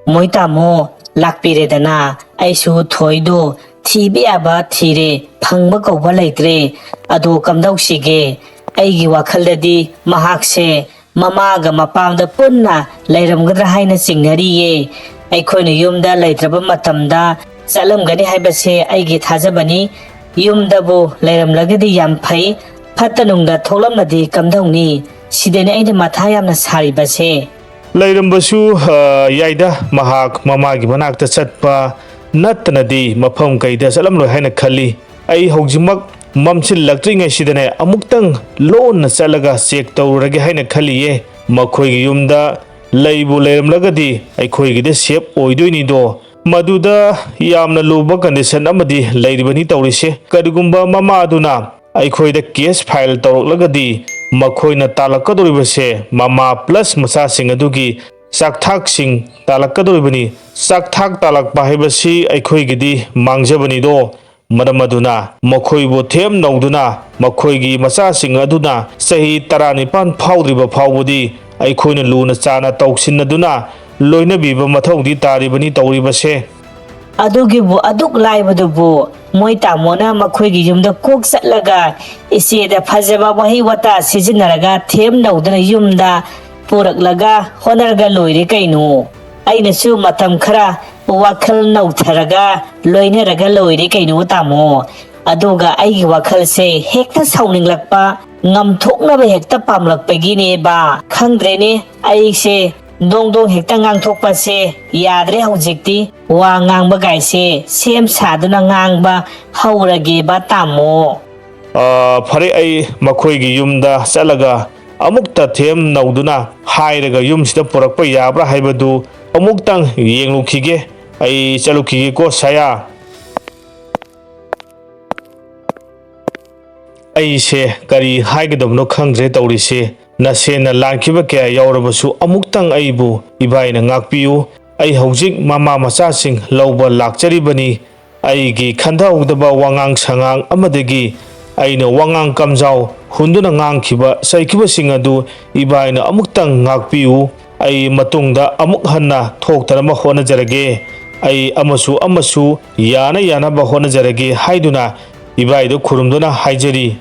ꯃꯣꯏ ꯇꯥꯃꯣ, ꯂꯥꯛꯄꯤꯔꯦꯗꯅ꯫ ꯑꯩꯁꯨ ꯊꯣꯏꯗꯣ ꯊꯤꯕ ꯌꯥꯕ ꯊꯤꯔꯦ, ꯐꯪꯕ ꯀꯧꯕ ꯂꯩꯇ꯭ꯔꯦ꯫ ꯑꯗꯣ ꯀꯝꯗꯧꯁꯤꯒꯦ? ꯑꯩꯒꯤ ꯋꯥꯈꯜꯗꯗꯤ ꯃꯍꯥꯛꯁꯦ ꯃꯃꯥꯒ ꯃꯄꯥꯒ ꯄꯨꯟꯅ ꯂꯩꯔꯝꯒꯗ꯭ꯔꯥ ꯍꯥꯏꯅ ꯆꯤꯡꯅꯔꯤꯌꯦ꯫ ꯑꯩꯈꯣꯏꯅ ꯌꯨꯝꯗ ꯂꯩꯇ꯭ꯔꯕ ꯃꯇꯝꯗ ꯆꯠꯂꯝꯒꯅꯤ ꯍꯥꯏꯕꯁꯦ ꯑꯩꯒꯤ ꯊꯥꯖꯕꯅꯤ꯫ ꯌꯨꯝꯗꯕꯨ ꯂꯩꯔꯝꯂꯒꯗꯤ ꯌꯥꯝ ꯐꯩ꯫ ꯐꯠꯇ ꯅꯨꯡꯗ ꯊꯣꯛꯂꯝꯃꯗꯤ ꯀꯝꯗꯧꯅꯤ? ꯁꯤꯗꯅꯦ ꯑꯩꯅ ꯃꯊꯥ ꯌꯥꯝꯅ ꯁꯥꯔꯤꯕꯁꯦ꯫ ꯂꯩꯔꯝꯕꯁꯨ, ꯑ, ꯌꯥꯏꯗ, ꯃꯍꯥꯛ ꯃꯃꯥꯒꯤ ꯃꯅꯥꯛꯇ ꯆꯠꯄ ꯅꯠꯇꯅꯗꯤ ꯃꯐꯝ ꯀꯩꯗ ꯆꯠꯂꯝꯂꯣꯏ ꯍꯥꯏꯅ ꯈꯜꯂꯤ꯫ ꯑꯩ ꯍꯧꯖꯤꯛꯃꯛ ꯃꯝꯁꯤꯜꯂꯛꯇ꯭ꯔꯤꯉꯩꯁꯤꯗꯅꯦ ꯑꯃꯨꯛꯇꯪ ꯂꯣꯟꯅ ꯆꯠꯂꯒ ꯆꯦꯛ ꯇꯧꯔꯨꯔꯒꯦ ꯍꯥꯏꯅ ꯈꯜꯂꯤꯌꯦ꯫ ꯃꯈꯣꯏꯒꯤ ꯌꯨꯝꯗ ꯂꯩꯕꯨ ꯂꯩꯔꯝꯂꯒꯗꯤ ꯑꯩꯈꯣꯏꯒꯤꯗ ꯁꯦꯞ ꯑꯣꯏꯗꯣꯏꯅꯤꯗꯣ꯫ ꯃꯗꯨꯗ ꯌꯥꯝꯅ ꯂꯨꯕ ꯀꯟꯗꯤꯁꯟ ꯑꯃꯗꯤ ꯂꯩꯔꯤꯕꯅꯤ ꯇꯧꯔꯤꯁꯦ꯫ ꯀꯔꯤꯒꯨꯝꯕ ꯃꯃꯥ ꯑꯗꯨꯅ ꯑꯩꯈꯣꯏꯗ ꯀꯦꯁ ꯐꯥꯏꯜ ꯇꯧꯔꯛꯂꯒꯗꯤ ꯃꯈꯣꯏꯅ ꯇꯥꯜꯂꯛꯀꯗꯧꯔꯤꯕꯁꯦ ꯃꯃꯥ ꯄ꯭ꯂꯁ ꯃꯆꯥꯁꯤꯡ ꯑꯗꯨꯒꯤ ꯆꯥꯛꯊꯥꯛꯁꯤꯡ ꯇꯥꯜꯂꯛꯀꯗꯧꯔꯤꯕꯅꯤ꯫ ꯆꯥꯛꯊꯥꯛ ꯇꯥꯜꯂꯛꯄ ꯍꯥꯏꯕꯁꯤ ꯑꯩꯈꯣꯏꯒꯤꯗꯤ ꯃꯥꯡꯖꯕꯅꯤꯗꯣ꯫ ꯃꯔꯝ ꯑꯗꯨꯅ ꯃꯈꯣꯏꯕꯨ ꯊꯦꯝ ꯅꯧꯗꯨꯅ ꯃꯈꯣꯏꯒꯤ ꯃꯆꯥꯁꯤꯡ ꯑꯗꯨꯅ ꯆꯍꯤ ꯇꯔꯥꯅꯤꯄꯥꯟ ꯐꯥꯎꯗ꯭ꯔꯤꯕ ꯐꯥꯎꯕꯗꯤ ꯑꯩꯈꯣꯏꯅ ꯂꯨꯅ ꯆꯥꯅ ꯇꯧꯁꯤꯟꯅꯗꯨꯅ ꯂꯣꯏꯅꯕꯤꯕ ꯃꯊꯧꯗꯤ ꯇꯥꯔꯤꯕꯅꯤ ꯇꯧꯔꯤꯕꯁꯦ꯫ ꯑꯗꯨꯒꯤꯕꯨ ꯑꯗꯨꯛ ꯂꯥꯏꯕꯗꯨꯕꯨ ꯃꯣꯏ ꯇꯥꯃꯣꯅ ꯃꯈꯣꯏꯒꯤ ꯌꯨꯝꯗ ꯀꯣꯛ ꯆꯠꯂꯒ ꯏꯆꯦꯗ ꯐꯖꯕ ꯋꯥꯍꯩ ꯋꯥꯇꯥ ꯁꯤꯖꯤꯟꯅꯔꯒ ꯊꯦꯝ ꯅꯧꯗꯅ ꯌꯨꯝꯗ ꯄꯨꯔꯛꯂꯒ ꯍꯣꯠꯅꯔꯒ ꯂꯣꯏꯔꯦ ꯀꯩꯅꯣ꯫ ꯑꯩꯅꯁꯨ ꯃꯇꯝ ꯈꯔ ꯋꯥꯈꯜ ꯅꯧꯊꯔꯒ ꯂꯣꯏꯅꯔꯒ ꯂꯣꯏꯔꯦ ꯀꯩꯅꯣ ꯇꯥꯃꯣ꯫ ꯑꯗꯨꯒ ꯑꯩꯒꯤ ꯋꯥꯈꯜꯁꯦ ꯍꯦꯛꯇ ꯁꯥꯎꯅꯤꯡꯂꯛꯄ, ꯉꯝꯊꯣꯛꯅꯕ ꯍꯦꯛꯇ ꯄꯥꯝꯂꯛꯄꯒꯤꯅꯦꯕ꯫ ꯈꯪꯗ꯭ꯔꯦꯅꯦ, ꯑꯩꯁꯦ ꯗꯣꯡ ꯗꯣꯡ ꯍꯦꯛꯇ ꯉꯥꯡꯊꯣꯛꯄꯁꯦ ꯌꯥꯗ꯭ꯔꯦ ꯍꯧꯖꯤꯛꯇꯤ꯫ ꯋꯥ ꯉꯥꯡꯕ ꯀꯥꯏꯁꯦ ꯁꯦꯝ ꯁꯥꯗꯨꯅ ꯉꯥꯡꯕ ꯍꯧꯔꯒꯦꯕ ꯇꯥꯃꯣ꯫ ꯑ, ꯐꯔꯦ, ꯑꯩ ꯃꯈꯣꯏꯒꯤ ꯌꯨꯝꯗ ꯆꯠꯂꯒ ꯑꯃꯨꯛꯇ ꯊꯦꯝ ꯅꯧꯗꯨꯅ ꯍꯥꯏꯔꯒ ꯌꯨꯝꯁꯤꯗ ꯄꯨꯔꯛꯄ ꯌꯥꯕ꯭ꯔꯥ ꯍꯥꯏꯕꯗꯨ ꯑꯃꯨꯛꯇꯪ ꯌꯦꯡꯂꯨꯈꯤꯒꯦ꯫ ꯑꯩ ꯆꯠꯂꯨꯈꯤꯒꯦꯀꯣ ꯁꯌꯥ꯫ ꯑꯩꯁꯦ ꯀꯔꯤ ꯍꯥꯏꯒꯗꯕꯅꯣ ꯈꯪꯗ꯭ꯔꯦ ꯇꯧꯔꯤꯁꯦ꯫ ꯅꯁꯦꯟꯅ ꯂꯥꯟꯈꯤꯕ ꯀꯌꯥ ꯌꯥꯎꯔꯕꯁꯨ ꯑꯃꯨꯛꯇꯪ ꯑꯩꯕꯨ ꯏꯕꯥꯏꯅ ꯉꯥꯛꯄꯤꯌꯨ꯫ ꯑꯩ ꯍꯧꯖꯤꯛ ꯃꯃꯥ ꯃꯆꯥꯁꯤꯡ ꯂꯧꯕ ꯂꯥꯛꯆꯔꯤꯕꯅꯤ꯫ ꯑꯩꯒꯤ ꯈꯟꯊꯍꯧꯗꯕ ꯋꯥꯉꯥꯡ ꯁꯉꯥꯡ ꯑꯃꯗꯒꯤ ꯑꯩꯅ ꯋꯥꯉꯥꯡ ꯀꯝꯖꯥꯎ ꯍꯨꯟꯗꯨꯅ ꯉꯥꯡꯈꯤꯕ, ꯆꯩꯈꯤꯕꯁꯤꯡ ꯑꯗꯨ ꯏꯕꯥꯏꯅ ꯑꯃꯨꯛꯇꯪ ꯉꯥꯛꯄꯤꯌꯨ꯫ ꯑꯩ ꯃꯇꯨꯡꯗ ꯑꯃꯨꯛ ꯍꯟꯅ ꯊꯣꯛꯇꯅꯕ ꯍꯣꯠꯅꯖꯔꯒꯦ꯫ ꯑꯩ ꯑꯃꯁꯨ ꯑꯃꯁꯨ ꯌꯥꯅ ꯌꯥꯅꯕ ꯍꯣꯠꯅꯖꯔꯒꯦ ꯍꯥꯏꯗꯨꯅ ꯏꯕꯥꯏꯗꯨ ꯈꯨꯔꯨꯝꯗꯨꯅ ꯍꯥꯏꯖꯔꯤ꯫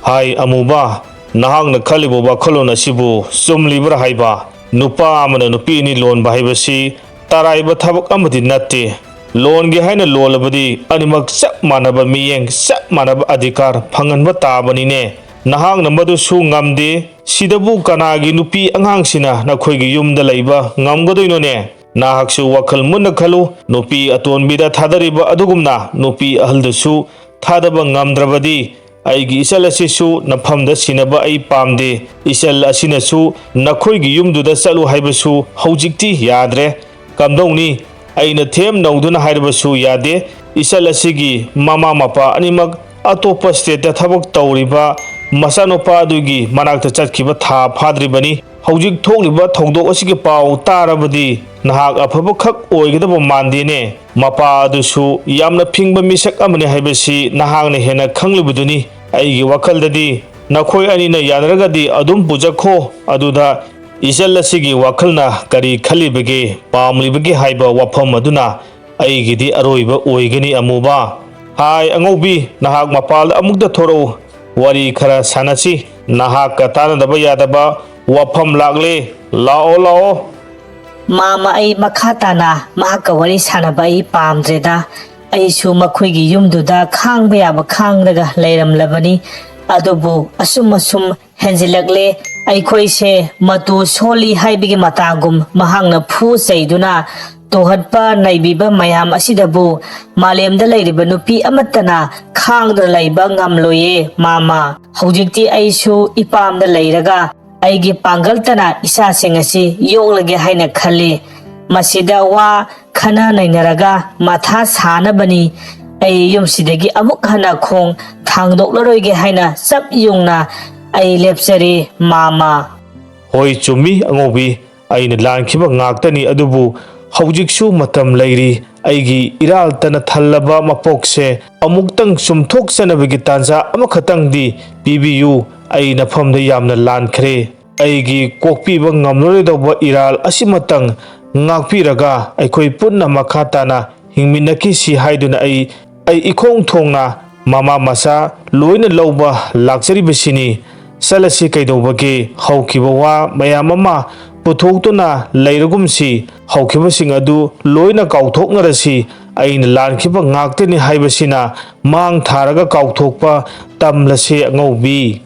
ꯍꯥꯏ ꯑꯃꯨꯕ, ꯅꯍꯥꯛꯅ ꯈꯜꯂꯤꯕ ꯋꯥꯈꯜꯂꯣꯟ ꯑꯁꯤꯕꯨ ꯆꯨꯝꯂꯤꯕ꯭ꯔꯥ ꯍꯥꯏꯕ? ꯅꯨꯄꯥ ꯑꯃꯅ ꯅꯨꯄꯤ ꯑꯅꯤ ꯂꯣꯟꯕ ꯍꯥꯏꯕꯁꯤ ꯇꯔꯥꯏꯕ ꯊꯕꯛ ꯑꯃꯗꯤ ꯅꯠꯇꯦ꯫ ꯂꯣꯟꯒꯦ ꯍꯥꯏꯅ ꯂꯣꯜꯂꯕꯗꯤ ꯑꯅꯤꯃꯛ ꯆꯞ ꯃꯥꯟꯅꯕ ꯃꯤꯠꯌꯦꯡ, ꯆꯞ ꯃꯥꯟꯅꯕ ꯑꯙꯤꯀꯥꯔ ꯐꯪꯍꯟꯕ ꯇꯥꯕꯅꯤꯅꯦ꯫ ꯅꯍꯥꯛꯅ ꯃꯗꯨꯁꯨ ꯉꯝꯗꯦ꯫ ꯁꯤꯗꯕꯨ ꯀꯅꯥꯒꯤ ꯅꯨꯄꯤ ꯑꯉꯥꯡꯁꯤꯅ ꯅꯈꯣꯏꯒꯤ ꯌꯨꯝꯗ ꯂꯩꯕ ꯉꯝꯒꯗꯣꯏꯅꯣꯅꯦ? ꯅꯍꯥꯛꯁꯨ ꯋꯥꯈꯜ ꯃꯨꯟꯅ ꯈꯜꯂꯨ꯫ ꯅꯨꯄꯤ ꯑꯇꯣꯟꯕꯤꯗ ꯊꯥꯗꯔꯤꯕ ꯑꯗꯨꯒꯨꯝꯅ ꯅꯨꯄꯤ ꯑꯍꯜꯗꯁꯨ ꯊꯥꯗꯕ ꯉꯝꯗ꯭ꯔꯕꯗꯤ, ꯑꯩꯒꯤ ꯏꯆꯜ ꯑꯁꯤꯁꯨ ꯅꯐꯝꯗ ꯁꯤꯟꯅꯕ ꯑꯩ ꯄꯥꯝꯗꯦ꯫ ꯏꯆꯜ ꯑꯁꯤꯅꯁꯨ ꯅꯈꯣꯏꯒꯤ ꯌꯨꯝꯗꯨꯗ ꯆꯠꯂꯨ ꯍꯥꯏꯕꯁꯨ ꯍꯧꯖꯤꯛꯇꯤ ꯌꯥꯗ꯭ꯔꯦ꯫ ꯀꯝꯗꯧꯅꯤ? ꯑꯩꯅ ꯊꯦꯝ ꯅꯧꯗꯨꯅ ꯍꯥꯏꯔꯕꯁꯨ ꯌꯥꯗꯦ꯫ ꯏꯆꯜ ꯑꯁꯤꯒꯤ ꯃꯃꯥ ꯃꯄꯥ ꯑꯅꯤꯃꯛ ꯑꯇꯣꯞꯄ ꯁ꯭ꯇꯦꯠꯇ ꯊꯕꯛ ꯇꯧꯔꯤꯕ ꯃꯆꯥꯅꯨꯄꯥ ꯑꯗꯨꯒꯤ ꯃꯅꯥꯛꯇ ꯆꯠꯈꯤꯕ ꯊꯥ ꯐꯥꯗ꯭ꯔꯤꯕꯅꯤ꯫ ꯍꯧꯖꯤꯛ ꯊꯣꯛꯂꯤꯕ ꯊꯧꯗꯣꯛ ꯑꯁꯤꯒꯤ ꯄꯥꯎ ꯇꯥꯔꯕꯗꯤ ꯅꯍꯥꯛ ꯑꯐꯕꯈꯛ ꯑꯣꯏꯒꯗꯕ ꯃꯥꯟꯗꯦꯅꯦ꯫ ꯃꯄꯥ ꯑꯗꯨꯁꯨ ꯌꯥꯝꯅ ꯐꯤꯡꯕ ꯃꯤꯁꯛ ꯑꯃꯅꯤ ꯍꯥꯏꯕꯁꯤ ꯅꯍꯥꯛꯅ ꯍꯦꯟꯅ ꯈꯪꯂꯤꯕꯗꯨꯅꯤ꯫ ꯑꯩꯒꯤ ꯋꯥꯈꯜꯗꯗꯤ ꯅꯈꯣꯏ ꯑꯅꯤꯅ ꯌꯥꯅꯔꯒꯗꯤ ꯑꯗꯨꯝ ꯄꯨꯖꯈꯣ꯫ ꯑꯗꯨꯗ ꯏꯆꯜ ꯑꯁꯤꯒꯤ ꯋꯥꯈꯜꯅ ꯀꯔꯤ ꯈꯜꯂꯤꯕꯒꯦ, ꯄꯥꯝꯂꯤꯕꯒꯦ ꯍꯥꯏꯕ ꯋꯥꯐꯝ ꯑꯗꯨꯅ ꯑꯩꯒꯤꯗꯤ ꯑꯔꯣꯏꯕ ꯑꯣꯏꯒꯅꯤ, ꯑꯃꯨꯕ꯫ ꯍꯥꯏ ꯑꯉꯧꯕꯤ, ꯅꯍꯥꯛ ꯃꯄꯥꯜꯗ ꯑꯃꯨꯛꯇ ꯊꯣꯔꯛꯎ, ꯋꯥꯔꯤ ꯈꯔ ꯁꯥꯟꯅꯁꯤ꯫ ꯅꯍꯥꯛꯀ ꯇꯥꯟꯅꯗꯕ ꯌꯥꯗꯕ ꯋꯥꯐꯝ ꯂꯥꯛꯂꯦ꯫ ꯂꯥꯛꯑꯣ, ꯂꯥꯛꯑꯣ꯫ ꯃꯥꯃ, ꯑꯩ ꯃꯈꯥ ꯇꯥꯅ ꯃꯍꯥꯛꯀ ꯋꯥꯔꯤ ꯁꯥꯟꯅꯕ ꯑꯩ ꯄꯥꯝꯗ꯭ꯔꯦꯗ꯫ ꯑꯩꯁꯨ ꯃꯈꯣꯏꯒꯤ ꯌꯨꯝꯗꯨꯗ ꯈꯥꯡꯕ ꯌꯥꯕ ꯈꯥꯡꯂꯒ ꯂꯩꯔꯝꯂꯕꯅꯤ꯫ ꯑꯗꯨꯕꯨ ꯑꯁꯨꯝ ꯑꯁꯨꯝ ꯍꯦꯟꯖꯤꯜꯂꯛꯂꯦ꯫ ꯑꯩꯈꯣꯏꯁꯦ ꯃꯇꯨ ꯁꯣꯜꯂꯤ ꯍꯥꯏꯕꯒꯤ ꯃꯇꯥꯒꯨꯝ ꯃꯍꯥꯛꯅ ꯐꯨ ꯆꯩꯗꯨꯅ ꯇꯣꯍꯠꯄ ꯅꯩꯕꯤꯕ ꯃꯌꯥꯝ ꯑꯁꯤꯗꯕꯨ ꯃꯥꯂꯦꯝꯗ ꯂꯩꯔꯤꯕ ꯅꯨꯄꯤ ꯑꯃꯠꯇꯅ ꯈꯥꯡꯗꯨꯅ ꯂꯩꯕ ꯉꯝꯂꯣꯏꯌꯦ ꯃꯥꯃ꯫ ꯍꯧꯖꯤꯛꯇꯤ ꯑꯩꯁꯨ ꯏꯄꯥꯝꯗ ꯂꯩꯔꯒ ꯑꯩꯒꯤ ꯄꯥꯡꯒꯜꯇꯅ ꯏꯆꯥꯁꯤꯡ ꯑꯁꯤ ꯌꯣꯛꯂꯒꯦ ꯍꯥꯏꯅ ꯈꯜꯂꯤ꯫ ꯃꯁꯤꯗ ꯋꯥ ꯈꯟꯅ ꯅꯩꯅꯔꯒ ꯃꯊꯥ ꯁꯥꯅꯕꯅꯤ꯫ ꯑꯩ ꯌꯨꯝꯁꯤꯗꯒꯤ ꯑꯃꯨꯛ ꯍꯟꯅ ꯈꯣꯡ ꯊꯥꯡꯗꯣꯛꯂꯔꯣꯏꯒꯦ ꯍꯥꯏꯅ ꯆꯞ ꯌꯨꯡꯅ ꯑꯩ ꯂꯦꯞꯆꯔꯦ ꯃꯥꯃ꯫ ꯍꯣꯏ, ꯆꯨꯝꯃꯤ ꯑꯉꯧꯕꯤ, ꯑꯩꯅ ꯂꯥꯟꯈꯤꯕ ꯉꯥꯛꯇꯅꯤ, ꯑꯗꯨꯕꯨ ꯍꯧꯖꯤꯛꯁꯨ ꯃꯇꯝ ꯂꯩꯔꯤ꯫ ꯑꯩꯒꯤ ꯏꯔꯥꯜꯇꯅ ꯊꯜꯂꯕ ꯃꯄꯣꯛꯁꯦ ꯑꯃꯨꯛꯇꯪ ꯆꯨꯝꯊꯣꯛꯆꯅꯕꯒꯤ ꯇꯥꯟꯖꯥ ꯑꯃꯈꯛꯇꯪꯗꯤ ꯄꯤꯕꯤꯌꯨ꯫ ꯑꯩ ꯅꯐꯝꯗ ꯌꯥꯝꯅ ꯂꯥꯟꯈ꯭ꯔꯦ꯫ ꯑꯩꯒꯤ ꯀꯣꯛꯄꯤꯕ ꯉꯝꯂꯔꯣꯏꯗꯧꯕ ꯏꯔꯥꯜ ꯑꯁꯤꯃꯇꯪ ꯉꯥꯛꯄꯤꯔꯒ ꯑꯩꯈꯣꯏ ꯄꯨꯟꯅ ꯃꯈꯥ ꯇꯥꯅ ꯍꯤꯡꯃꯤꯟꯅꯈꯤꯁꯤ ꯍꯥꯏꯗꯨꯅ ꯑꯩ, ꯑꯩ ꯏꯈꯣꯡ ꯊꯣꯡꯅ ꯃꯃꯥ ꯃꯆꯥ ꯂꯣꯏꯅ ꯂꯧꯕ ꯂꯥꯛꯆꯔꯤꯕꯁꯤꯅꯤ꯫ ꯆꯠꯂꯁꯤ ꯀꯩꯗꯧꯕꯒꯦ? ꯍꯧꯈꯤꯕ ꯋꯥ ꯃꯌꯥꯝ ꯑꯃ ꯄꯨꯊꯣꯛꯇꯨꯅ ꯂꯩꯔꯒꯨꯝꯁꯤ꯫ ꯍꯧꯈꯤꯕꯁꯤꯡ ꯑꯗꯨ ꯂꯣꯏꯅ ꯀꯥꯎꯊꯣꯛꯅꯔꯁꯤ꯫ ꯑꯩꯅ ꯂꯥꯟꯈꯤꯕ ꯉꯥꯛꯇꯅꯤ ꯍꯥꯏꯕꯁꯤꯅ ꯃꯥꯡ ꯊꯥꯔꯒ ꯀꯥꯎꯊꯣꯛꯄ ꯇꯝꯂꯁꯦ ꯑꯉꯧꯕꯤ꯫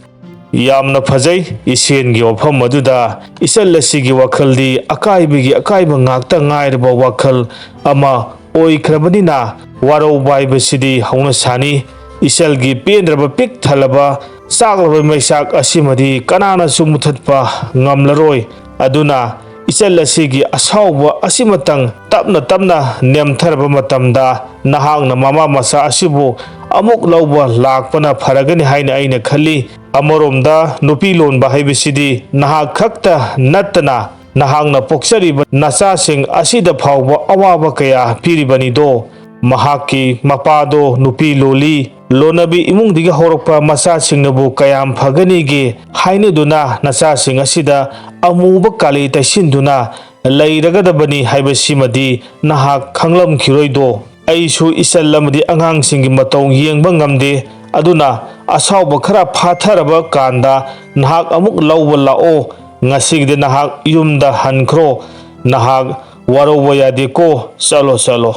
ꯌꯥꯝꯅ ꯐꯖꯩ꯫ ꯏꯆꯦꯜꯒꯤ ꯋꯥꯐꯝ ꯑꯗꯨꯗ ꯏꯆꯜ ꯑꯁꯤꯒꯤ ꯋꯥꯈꯜꯗꯤ ꯑꯀꯥꯏꯕꯒꯤ ꯑꯀꯥꯏꯕ ꯉꯥꯛꯇ ꯉꯥꯏꯔꯕ ꯋꯥꯈꯜ ꯑꯃ ꯑꯣꯏꯈ꯭ꯔꯕꯅꯤꯅ, ꯋꯥꯔꯧꯕ ꯍꯥꯏꯕꯁꯤꯗꯤ ꯍꯧꯅ ꯁꯥꯅꯤ꯫ ꯏꯆꯜꯒꯤ ꯄꯦꯟꯗ꯭ꯔꯕ ꯄꯤꯛ ꯊꯜꯂꯕ ꯆꯥꯛꯂꯕ ꯃꯩꯆꯥꯛ ꯑꯁꯤꯃꯗꯤ ꯀꯅꯥꯅꯁꯨ ꯃꯨꯊꯠꯄ ꯉꯝꯂꯔꯣꯏ꯫ ꯑꯗꯨꯅ ꯏꯆꯜ ꯑꯁꯤꯒꯤ ꯑꯁꯥꯎꯕ ꯑꯁꯤꯃꯇꯪ ꯇꯞꯅ ꯇꯞꯅ ꯅꯦꯝꯊꯔꯕ ꯃꯇꯝꯗ, ꯅꯍꯥꯛꯅ ꯃꯃꯥ ꯃꯆꯥ ꯑꯁꯤꯕꯨ ꯑꯃꯨꯛ ꯂꯧꯕ ꯂꯥꯛꯄꯅ ꯐꯔꯒꯅꯤ ꯍꯥꯏꯅ ꯑꯩꯅ ꯈꯜꯂꯤ꯫ ꯑꯃꯔꯣꯝꯗ, ꯅꯨꯄꯤ ꯂꯣꯟꯕ ꯍꯥꯏꯕꯁꯤꯗꯤ ꯅꯍꯥꯛ ꯈꯛꯇ ꯅꯠꯇꯅ, ꯅꯍꯥꯛꯅ ꯄꯣꯛꯆꯔꯤꯕ ꯅꯆꯥꯁꯤꯡ ꯑꯁꯤꯗ ꯐꯥꯎꯕ ꯑꯋꯥꯕ ꯀꯌꯥ ꯄꯤꯔꯤꯕꯅꯤꯗꯣ꯫ ꯃꯍꯥꯛꯀꯤ ꯃꯄꯥꯗꯣ ꯅꯨꯄꯤ ꯂꯣꯜꯂꯤ, ꯂꯣꯟꯅꯕꯤ ꯏꯃꯨꯡꯗꯒꯤ ꯍꯧꯔꯛꯄ ꯃꯆꯥꯁꯤꯡꯅꯕꯨ ꯀꯌꯥꯝ ꯐꯒꯅꯤꯒꯦ ꯍꯥꯏꯅꯗꯨꯅ, ꯅꯆꯥꯁꯤꯡ ꯑꯁꯤꯗ ꯑꯃꯨꯕ ꯀꯥꯂꯤ ꯇꯩꯁꯤꯟꯗꯨꯅ ꯂꯩꯔꯒꯗꯕꯅꯤ ꯍꯥꯏꯕꯁꯤꯃꯗꯤ ꯅꯍꯥꯛ ꯈꯪꯂꯝꯈꯤꯔꯣꯏꯗꯣ꯫ ꯑꯩꯁꯨ ꯏꯆꯜ ꯑꯃꯗꯤ ꯑꯉꯥꯡꯁꯤꯡꯒꯤ ꯃꯇꯧ ꯌꯦꯡꯕ ꯉꯝꯗꯦ꯫ ꯑꯗꯨꯅ ꯑꯁꯥꯎꯕ ꯈꯔ ꯐꯥꯊꯔꯕ ꯀꯥꯟꯗ ꯅꯍꯥꯛ ꯑꯃꯨꯛ ꯂꯧꯕ ꯂꯥꯛꯑꯣ꯫ ꯉꯁꯤꯒꯤꯗꯤ ꯅꯍꯥꯛ ꯌꯨꯝꯗ ꯍꯟꯈ꯭ꯔꯣ꯫ ꯅꯍꯥꯛ ꯋꯥꯔꯧꯕ ꯌꯥꯗꯦꯀꯣ꯫ ꯆꯠꯂꯣ, ꯆꯠꯂꯣ꯫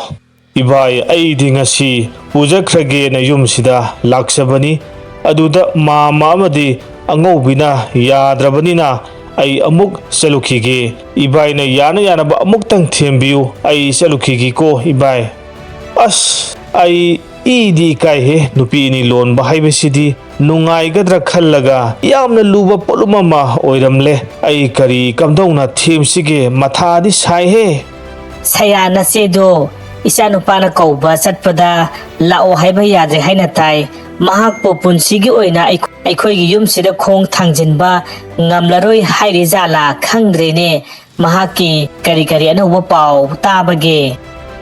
ꯏꯕꯥꯏ, ꯑꯩꯗꯤ ꯉꯁꯤ ꯄꯨꯖꯈ꯭ꯔꯒꯦꯅ ꯌꯨꯝꯁꯤꯗ ꯂꯥꯛꯆꯕꯅꯤ꯫ ꯑꯗꯨꯗ ꯃꯥꯝꯃ ꯑꯃꯗꯤ ꯑꯉꯧꯕꯤꯅ ꯌꯥꯗ꯭ꯔꯕꯅꯤꯅ ꯑꯩ ꯑꯃꯨꯛ ꯆꯠꯂꯨꯈꯤꯒꯦ꯫ ꯏꯕꯥꯏꯅ ꯌꯥꯅ ꯌꯥꯅꯕ ꯑꯃꯨꯛꯇꯪ ꯊꯦꯝꯕꯤꯌꯨ꯫ ꯑꯩ ꯆꯠꯂꯨꯈꯤꯒꯦꯀꯣ, ꯏꯕꯥꯏ꯫ ꯑꯁ, ꯑꯩ ꯏꯗꯤ ꯏꯀꯥꯏꯍꯦ꯫ ꯅꯨꯄꯤ ꯑꯅꯤ ꯂꯣꯟꯕ ꯍꯥꯏꯕꯁꯤꯗꯤ ꯅꯨꯡꯉꯥꯏꯒꯗ꯭ꯔꯥ ꯈꯜꯂꯒ ꯌꯥꯝꯅ ꯂꯨꯕ ꯄꯣꯠꯂꯨꯝ ꯑꯃ ꯑꯣꯏꯔꯝꯂꯦ꯫ ꯑꯩ ꯀꯔꯤ ꯀꯝꯗꯧꯅ ꯊꯦꯝꯁꯤꯒꯦ? ꯃꯊꯥꯗꯤ ꯁꯥꯏꯍꯦ꯫ ꯁꯌꯥ, ꯅꯆꯦꯗꯣ ꯏꯆꯥꯅꯨꯄꯥꯅ ꯀꯧꯕ ꯆꯠꯄꯗ ꯂꯥꯛꯑꯣ ꯍꯥꯏꯕ ꯌꯥꯗ꯭ꯔꯦ ꯍꯥꯏꯅ ꯇꯥꯏ꯫ ꯃꯍꯥꯛꯄꯨ ꯄꯨꯟꯁꯤꯒꯤ ꯑꯣꯏꯅ ꯑꯩꯈꯣ-, ꯑꯩꯈꯣꯏꯒꯤ ꯌꯨꯝꯁꯤꯗ ꯈꯣꯡ ꯊꯥꯡꯖꯤꯟꯕ ꯉꯝꯂꯔꯣꯏ ꯍꯥꯏꯔꯤ ꯖꯥꯠꯂꯥ? ꯈꯪꯗ꯭ꯔꯦꯅꯦ꯫ ꯃꯍꯥꯛꯀꯤ ꯀꯔꯤ ꯀꯔꯤ ꯑꯅꯧꯕ ꯄꯥꯎ ꯇꯥꯕꯒꯦ?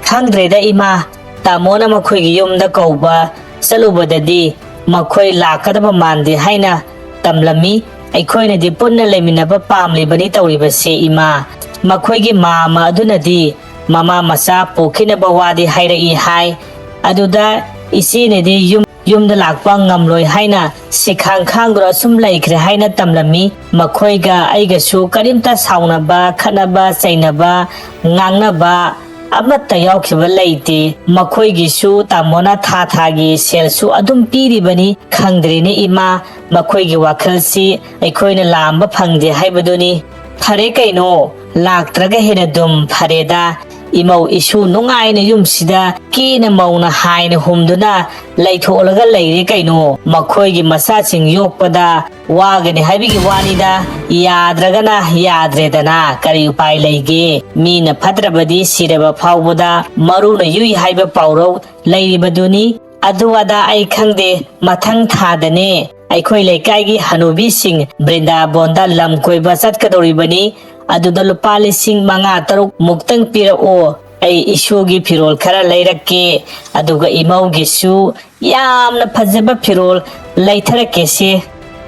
ꯈꯪꯗ꯭ꯔꯦꯗ ꯏꯃꯥ, ꯇꯥꯃꯣꯅ ꯃꯈꯣꯏꯒꯤ ꯌꯨꯝꯗ ꯀꯧꯕ ꯆꯠꯂꯨꯕꯗꯗꯤ ꯃꯈꯣꯏ ꯂꯥꯛꯀꯗꯕ ꯃꯥꯟꯗꯦ ꯍꯥꯏꯅ ꯇꯝꯂꯝꯃꯤ꯫ ꯑꯩꯈꯣꯏꯅꯗꯤ ꯄꯨꯟꯅ ꯂꯩꯃꯤꯟꯅꯕ ꯄꯥꯝꯂꯤꯕꯅꯤ ꯇꯧꯔꯤꯕꯁꯦ ꯏꯃꯥ꯫ ꯃꯈꯣꯏꯒꯤ ꯃꯥꯝꯃ ꯑꯗꯨꯅꯗꯤ ꯃꯃꯥ ꯃꯆꯥ ꯄꯣꯛꯈꯤꯅꯕ ꯋꯥꯗꯤ ꯍꯥꯏꯔꯛꯏ ꯍꯥꯏ꯫ ꯑꯗꯨꯗ ꯏꯆꯦꯅꯗꯤ ꯌꯨꯝ, ꯌꯨꯝꯗ ꯂꯥꯛꯄ ꯉꯝꯂꯣꯏ ꯍꯥꯏꯅ ꯁꯤꯈꯥꯡ ꯈꯥꯡꯗꯨꯅ ꯑꯁꯨꯝ ꯂꯩꯈ꯭ꯔꯦ ꯍꯥꯏꯅ ꯇꯝꯂꯝꯃꯤ꯫ ꯃꯈꯣꯏꯒ ꯑꯩꯒꯁꯨ ꯀꯔꯤꯝꯇ ꯁꯥꯎꯅꯕ, ꯈꯠꯅꯕ, ꯆꯩꯅꯕ, ꯉꯥꯡꯅꯕ, ꯑꯃꯠꯇ ꯌꯥꯎꯈꯤꯕ ꯂꯩꯇꯦ꯫ ꯃꯈꯣꯏꯒꯤꯁꯨ ꯇꯥꯃꯣꯅ ꯊꯥ ꯊꯥꯒꯤ ꯁꯦꯜꯁꯨ ꯑꯗꯨꯝ ꯄꯤꯔꯤꯕꯅꯤ꯫ ꯈꯪꯗ꯭ꯔꯦꯅꯦ ꯏꯃꯥ, ꯃꯈꯣꯏꯒꯤ ꯋꯥꯈꯜꯁꯤ ꯑꯩꯈꯣꯏꯅ ꯂꯥꯝꯕ ꯐꯪꯗꯦ ꯍꯥꯏꯕꯗꯨꯅꯤ꯫ ꯐꯔꯦ ꯀꯩꯅꯣ, ꯂꯥꯛꯇ꯭ꯔꯒ ꯍꯦꯟꯅ ꯑꯗꯨꯝ ꯐꯔꯦꯗ꯫ ꯏꯃꯧ ꯏꯁꯨ ꯅꯨꯡꯉꯥꯏꯅ ꯌꯨꯝꯁꯤꯗ ꯀꯦꯅ ꯃꯧꯅ ꯍꯥꯏꯅ ꯍꯨꯝꯗꯨꯅ ꯂꯩꯊꯣꯛꯂꯒ ꯂꯩꯔꯦ ꯀꯩꯅꯣ꯫ ꯃꯈꯣꯏꯒꯤ ꯃꯆꯥꯁꯤꯡ ꯌꯣꯛꯄꯗ ꯋꯥꯒꯅꯤ ꯍꯥꯏꯕꯒꯤ ꯋꯥꯅꯤꯗ꯫ ꯌꯥꯗ꯭ꯔꯒꯅ ꯌꯥꯗ꯭ꯔꯦꯗꯅ, ꯀꯔꯤ ꯎꯄꯥꯏ ꯂꯩꯒꯦ? ꯃꯤꯅ ꯐꯠꯇ꯭ꯔꯕꯗꯤ ꯁꯤꯔꯕ ꯐꯥꯎꯕꯗ ꯃꯔꯨꯅ ꯌꯨꯏ ꯍꯥꯏꯕ ꯄꯥꯎꯔꯧ ꯂꯩꯔꯤꯕꯗꯨꯅꯤ꯫ ꯑꯗꯨ ꯑꯗꯥ ꯑꯩ ꯈꯪꯗꯦ, ꯃꯊꯪ ꯊꯥꯗꯅꯦ ꯑꯩꯈꯣꯏ ꯂꯩꯀꯥꯏꯒꯤ ꯍꯅꯨꯕꯤꯁꯤꯡ ꯕ꯭ꯔꯤꯟꯗꯥꯕꯣꯟꯗ ꯂꯝ ꯀꯣꯏꯕ ꯆꯠꯀꯗꯧꯔꯤꯕꯅꯤ꯫ ꯑꯗꯨꯗ ꯂꯨꯄꯥ ꯂꯤꯁꯤꯡ ꯃꯉꯥ ꯇꯔꯨꯛ ꯃꯨꯛꯇꯪ ꯄꯤꯔꯛꯑꯣ꯫ ꯑꯩ ꯏꯁꯨꯒꯤ ꯐꯤꯔꯣꯜ ꯈꯔ ꯂꯩꯔꯛꯀꯦ, ꯑꯗꯨꯒ ꯏꯃꯧꯒꯤꯁꯨ ꯌꯥꯝꯅ ꯐꯖꯕ ꯐꯤꯔꯣꯜ ꯂꯩꯊꯔꯛꯀꯦꯁꯦ꯫